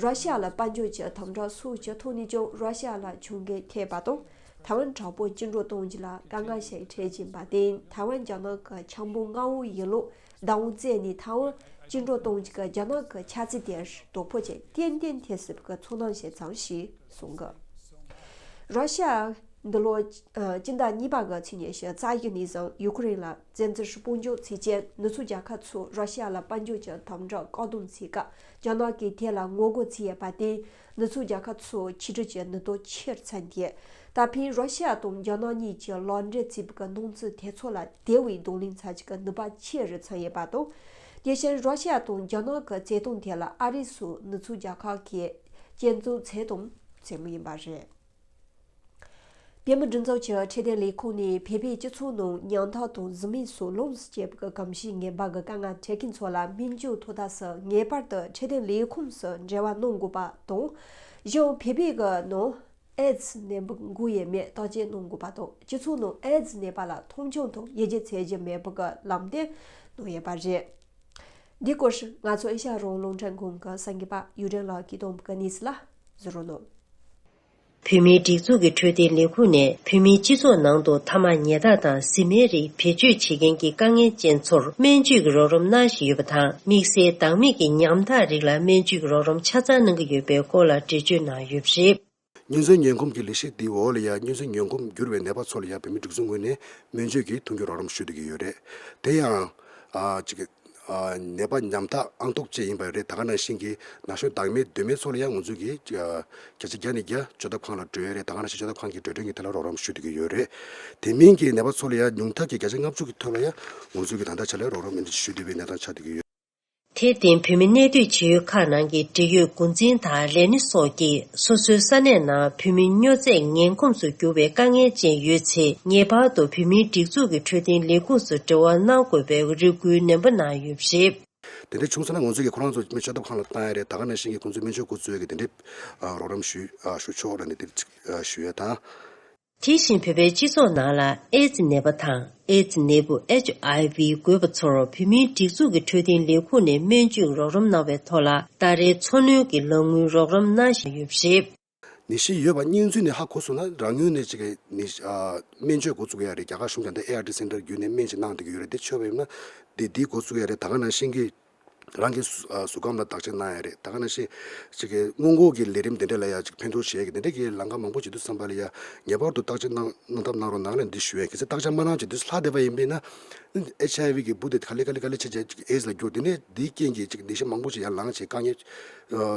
རོ་ཤ་ལ་དཔལ་འབྱོར་གྱི་དམ་དྲག་སོགས་ཀྱི་ཐོག་ནས་ཀྱང་རོ་ཤ་ལ་གྱོང་གུན་ཐེབས་པ་དང་། ཐའེ་ཝན་དྲག་པོ་བཅིངས་འགྲོལ་གཏོང་རྒྱུ་ལ་དཀའ་ངལ་ཞིག་འཕྲད་བཞིན་པར་བརྟེན། ཐའེ་ཝན་རྒྱ་ནག་གི་འཆམ་པོ་མངའ་འོག་ཡིན་ལུགས་བདག་དབང་བཙལ་ནས་ཐའེ་ཝན་བཅིངས་འགྲོལ་གཏོང་རྒྱུ་གི་རྒྱ་ནག་གི་འཆར་རྩོད་དེར་དོ་ཕོག་ཅིག་ཏན་ཏན་ཐེབས་སྲིད་པའི་ཚོར་སྣང་ཞིག་ཙམ་ཞིག་གསུངས་གི། རོ་ཤ་འདི་ལོ་སྤྱི་ཟླ་གཉིས་པ་གི་ཚེས་ཉི་ཤུ་རྩ་བཞི་ཉིན་བཟུང་ཡུ་ཁུ་རེན་ལ་བཙན་འཛུལ་དཔུང་འཇུག་བྱས་རྗེས། ནུབ་ཕྱོགས་རྒྱལ་ཁབ་ཚོས་རོ་ཤ་ལ་དཔལ་འབྱོར་གྱི་དམ་དྲག་བཀག་སྡོམ་བྱས་སྐབས། རྒྱ་ནག་གིས་དེ་ལ་ངོ་རྒོལ་བྱས་ཡོད་པར་བརྟེན། ནུབ་ཕྱོགས་རྒྱལ་ཁབ་ཚོས་ཕྱི་འབྲེལ་གྱི་ནུས་སྟོབས་ཆེ་རུ་ཚུད་དེ། ད་ཕན་རོ་ཤ་དང་རྒྱ་ནག་གཉིས་ཀྱི་ལག་འབྲེལ་བྱེད་པའི་སྣང་ཚུལ་དེ་ཚོ་ལ་དེ་བས་གདོང་ལེན་བྱ་རྒྱུ་གི་ནུས་པ་ཆེ་རུ་ཚུད་ཡོད་པ་དང་། དེ་བཞིན་རོ་ཤ་དང་རྒྱ་ནག་གི་བརྩེ་དུང་དེ་ལ་ཨ་རི་སོགས་ནུབ་ཕྱོགས་རྒྱལ་ཁབ་ཀྱིས་སྐྱོན་འཛུགས་བྱེད་དང་བྱེད་མུས་ཡིན་པ་རེད། བོད་མིའི་སྒྲིག་འཛུགས་ཀྱི་འཕྲོད་བསྟེན་ལས་ཁུངས་ནས་བོད་པའི་སྤྱི་ཚོགས་ནང་ཉམ་ཐག་དང་གཟུགས་མེད་སོགས་ལོངས་སུ་སྤྱད་པའི་གོམས་གཤིས་ངན་པ་གི་དཀའ་ངལ་འཕྲད་མཁན་ཚོ་ལ་སྨན་བཅོས་ཐོག་ཐག་སུ་ངེས་པར་དུ་འཕྲོད་བསྟེན་ལས་ཁུངས་སུ་འབྲེལ་བ་གནང་དགོས་པ་དང་། གཞན་བོད་པའི་གི་ནང་ཨེ་ཛི་ནད་འབུ་འགོས་ཡོད་མེད་བརྟག་དཔྱད་གནང་དགོས་པ་དང་། སྤྱི་ཚོགས་ནང་ཨེ་ཛི་ནད་པ་ལ་མཐོང་ཆུང་དང་ཡིད་ཆེས་བྱེད་རྒྱུ་མེད་པ་གི་ལམ་སྟོན་གནང་ཡོད་པ་རེད། འདི་སྐོར་ང་ཚོ་ཨེ་ཤ་ཡ་རང་དབང་རླུང་འཕྲིན་ཁང་གི་གསར་འགོད་པ་ཡུ་ཀྲེན་ལགས་ཀྱིས་བཏང་བའི་གནས་ཚུལ་ལ་གཟིགས་རོགས་གནང་། བོད་མིའི་སྒྲིག་འཛུགས་ཀྱི་འཕྲོད་བསྟེན་ལས་ཁུངས་ནས་བོད་མིའི་སྤྱི་ཚོགས་ནང་དུ་ཐ་མག་ཉལ་ཐ་དང་གཟི་མའི་རིགས་བེད་སྤྱོད་བྱེད་མཁན་གྱི་དཀའ་ངལ་ཅན་ཚོར་སྨན་བཅོས་ཀྱི་རོགས་རམ་གནང་བཞིན་ཡོད་པ་དང་། དམིགས་བསལ་བདག་མེད་ཀྱི་ཉམ་ཐག་རིགས་ལ་སྨན་བཅོས་ཀྱི་རོགས་རམ་ཆ་ཚང་གནང་གི་ཡོད་པའི་སྐོར་ལ་འགྲེལ་བརྗོད་གནང་ཡོད་པ་རེད། སྔོན་ཚུད་ངན་གོམས་ཀྱི་ལས་གཞི་འདིའི་འོག་ལ་ཡང་སྔོན་ཚུད་ངན་གོམས་གྱུར་བའི་ནད་པ་ཚོ་ལ་ཡང་བོད་མིའི་སྒྲིག་འཛུགས་ངོས་ནས་སྨན་བཅོས་ཀྱི་མཐུན་འགྱུར་རོགས་རམ་ཞུ་བསྡད་ཀྱི་ཡོད་རེད། དེ་ཡང་ཨ་ཅིག་ཨ་ནད་པ་ཉམ་ཐག་ཨང་ཐོག་བཅས་ཡིན་པ་རེད། ད་ག་ནང་བཞིན་གྱི་ན་གཞོན་བདག་མེད་གདོད་མའི་ཚོ་ལ་ཡང་ང་ཚོས་ཀྱི་ཨ་བརྒྱ་ཆ་བརྒྱ་ནས་བརྒྱ་བཅོས་ཐབས་ཁང་ལ་འགྲོ་ཡས་རེད། ད་ག་ནང་བཞིན་བཅོས་ཐབས་ཁང་གི་འགྲོ་གྲོན་གྱི་ཐད་ལ་རོགས་རམ་ཞུ་བསྡད་ཀྱི་ཡོད་རེད། དེ་མིན་གྱི་ནད་པ་ཚོ་ལ་ཡང་ཉུང་མཐའ་གྱི་བརྒྱ་ཆ་ལྔ་བཅུ་གི་ཐོག་ལ་ཡང་ང་ཚོས་ཀྱི་ད་ལྟ་ཆ་ལས་རོགས་རམ་ཨེ་འདྲ་ཞུ་བསྡད་པའི་གནས་སྟངས་ཆགས་བསྡད་ཀྱི་ཡོད། དེར་བརྟེན་བོད་མི་གནས་སྡོད་བྱེད་ཡུལ་ཁག་ནང་གི་འབྲེལ་ཡོད་འགོ་འཛིན་དང་ལས་སྣེ་སོགས་ཀྱིས་སོ་སོའི་ས་གནས་ནང་བོད་མི་སྨྱོ་རྫས་ངན་གོམས་སུ་གྱུར་བའི་དཀའ་ངལ་ཅན་ཡོད་ཚེ། ངེས་པར་དུ་བོད་མིའི་སྒྲིག་འཛུགས་ཀྱི་འཕྲོད་བསྟེན་ལས་ཁུངས་སུ་འབྲེལ་བ་གནང་དགོས་པའི་རེ་སྐུལ་ནན་པོ་གནང་ཡོད་པ་རེད། དེ་འདྲ་བྱུང་ཚེ་ན་ང་ཚོས་ཀྱི་ཁོ་རང་ཚོ་སྨན་བཅོས་ཐབས་ཁང་ལ་བཏང་ཡ་རེད། ད་ག་ནང་བཞིན་གྱི་ཁོང་ཚོའི་སྨན་བཅོས་འགོ་བཙུགས་ཡ་གི་དེ་འདྲའི་རོགས་རམ་ཞུ་ཞུ་ཆོག་ལབ་ནས་དེ་ཞུ་ཡ་དང་། དེ་བཞིན་བོད་པའི་སྤྱི་ཚོགས་ནང་ལ་ཨེ་ཙི་ནད་པ་དང་ཨེ་ཙི་ནད་འབུ་ཨེཆ་ཨའི་ཝི་འགོས་པ་ཚོར་བོད་མིའི་སྒྲིག་འཛུགས་ཀྱི་འཕྲོད་བསྟེན་ལས་ཁུངས་ནས་སྨན་བཅོས་རོགས་རམ་གནང་བའི་ཐོག་ལ་ད་རེས་འཚོ་སྣོན་གྱི་ལག་དངུལ་རོགས་རམ་གནང་བཞིན་ཡོད་པ་རེད། ནད་གཞི་ཡོད་པ་སྔོན་ཚུད་ནས་ཧ་གོ་སོང་ན་རང་ངོས་ནས་ཅིག་ནད་ཨ་སྨན་བཅོས་འགོ་བཙུགས་ཡ་རེད། རྒྱ་གར་གཞུང་གིས་ད་ལྟ་ཨེ་ཨར་ཊི་སེན་ཊར་བརྒྱུད་ནས་སྨན་ཅིག་གནང་བསྡད་ཀྱི་ཡོད་རེད། དེ་ཆོག་པ་ཡིན་ན་དེ་འདི་འགོ་བཙུགས་ཡ་རེད། ད་ག་ནང་བཞིན་གྱི་ རང་གི་གཟུགས་ཨ་གཟུགས་ཁམས་ལ་བརྟག་དཔྱད་གནང་ཡ་རེད། ད་ག་ནང་བཞིན་ཅིག་གི་སྔོན་འགོག་གི་ལས་རིམ་དེ་འདྲ་ལ་ཡ་ཅིག་ཕན་ཐོགས་བྱེད་ཀྱི་དེ་འདྲ་གི་ལམ་ཁ་མང་པོ་བྱེད་དུས་ཙམ་པ་ལ་ཡ་ངེས་པར་དུ་བརྟག་དཔྱད་གནང་གནང་ཐབས་གནང་རོགས་གནང་ལ་འདི་ཞུ་ཡ། གལ་སྲིད་བརྟག་དཔྱད་མ་གནང་བྱེད་དུས་ལྷག་བསྡད་པ་ཡིན་པས་ན་ཨེཆ་ཨའི་ཝི་གི་འབུ་དེ་ག་ལེ་ག་ལེ་ག་ལེ་བྱས་བྱས་ཅིག་ཨེ་ཛི་ལ་འགྱུར། དེ་ནས་འདིའི་རྐྱེན་གྱིས་ཅིག་ནད་གཞི་མང་པོ་ཞིག་ཡར་ལངས་བྱས་དཀའ་ངལ་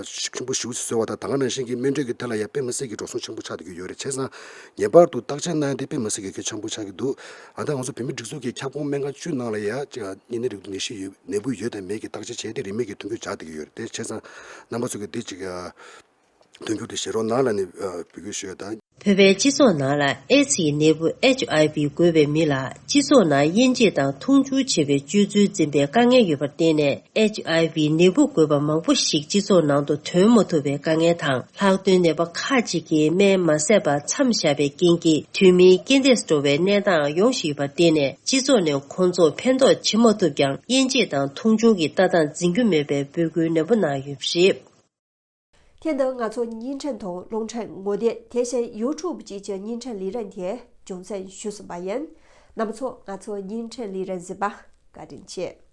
ཆེན་པོ་ཞེ་པོ་ཅིག་བཟོས་པ་དང་། ད་ག་ནང་བཞིན་གྱི་སྨན་སྤྲོད་ཀྱི་ཐད་ལ་ཡང་དཔེ་མི་སྲིད་ཀྱི་འགྲོ་སོང་ཆེན་པོ་ཆགས་བསྡད་ཀྱི་ཡོད་རེད། བྱས་ཙང་ངེས་པར་དུ་བརྟག་དཔྱད་གནང་ཡ་དེ་དཔེ་མི་སྲིད་ཀྱི་གལ་ཆེན་པོ་ཆགས་ཀྱི་འདུག་ཨ་ད་ང་ཚོ་བོད་མིའི་སྒྲིག་འཛུགས་ཀྱི་ཁྱབ་ཁོངས་སྨན་ཁང་བཅུ་ནང་ལ་ཡ་ཅིག་གཉན་ནད་རིགས་ནད་གཞི་ཡོད་ནད་འབུ་ཡོད་དང་མེད་ཀྱི་བརྟག་དཔྱད་བྱས་ཏེ་རིན་མེད་ཀྱི་མཐུན་འགྱུར་སྦྱར་བསྡད་ཀྱི་ཡོད་རེད། དེ་བྱས་ཙང་རྣམ་པ་ཚོ་གིས་དེ་ཅིག་ཨ་མཐུན་འགྱུར་དེ་བཞེས་རོགས་གནང་ལབ་ནས་ཨ་འབོད་སྐུལ་ཞུ་ཡ་དང་། བོད་པའི་སྤྱི་ཚོགས་ནང་ལ་ཨེ་ཛི་ཡི་ནད་འབུ་ཨེཆ་ཨའི་ཝི་འགོས་པའི་མི་ལ་སྤྱི་ཚོགས་ནང་དབྱེ་འབྱེད་དང་མཐོང་ཆུང་བྱེད་པའི་སྤྱོད་ཚུལ་འཛིན་པའི་དཀའ་ངལ་ཡོད་པར་བརྟེན་ནས། ཨེཆ་ཨའི་ཝི་ནད་འབུ་འགོས་པ་མང་པོ་ཞིག་སྤྱི་ཚོགས་ནང་དུ་ཐོན་མ་ཐུབ་པའི་དཀའ་ངལ་དང་། ལྷག་དོན་ནད་པ་ཁག་ཅིག་གིས་སྨན་མ་བཟས་པར་མཚམས་བཞག་པའི་རྐྱེན་གྱིས་དུས་མིན་རྐྱེན་འདས་སུ་འགྲོ་བའི་གནས་སྟངས་ཡོང་བཞིན་ཡོད་པར་བརྟེན་ནས། སྤྱི་ཚོགས་ནས་ཁོང་ཚོར་ཕན་ཐོགས་བྱེད་མ་ཐུབ་ཀྱང་། དབྱེ་འབྱེད་དང་མཐོང་ཆུང་གི་ལྟ་སྟངས་འཛིན་རྒྱུ་མེད་པའི་འབོད་སྐུལ་ནན་པོ་གནང་ཡོད་པ་རེད། དེ་དང་ང་ཚོ་བརྙན་འཕྲིན་དང་རླུང་འཕྲིན་ངོ་དེབ། དེ་བཞིན་ཡུ་ཊུབ་བཅས་ཀྱི་བརྙན་འཕྲིན་ལས་རིམ་དེ་རྒྱུན་འཛིན་ཞུས་ཟིན་པ་ཡིན། རྣམ་པ་ཚོ་ང་ཚོའི་བརྙན་འཕྲིན་ལས་རིམ་གཟིགས་པར་བཀའ་དྲིན་ཆེ།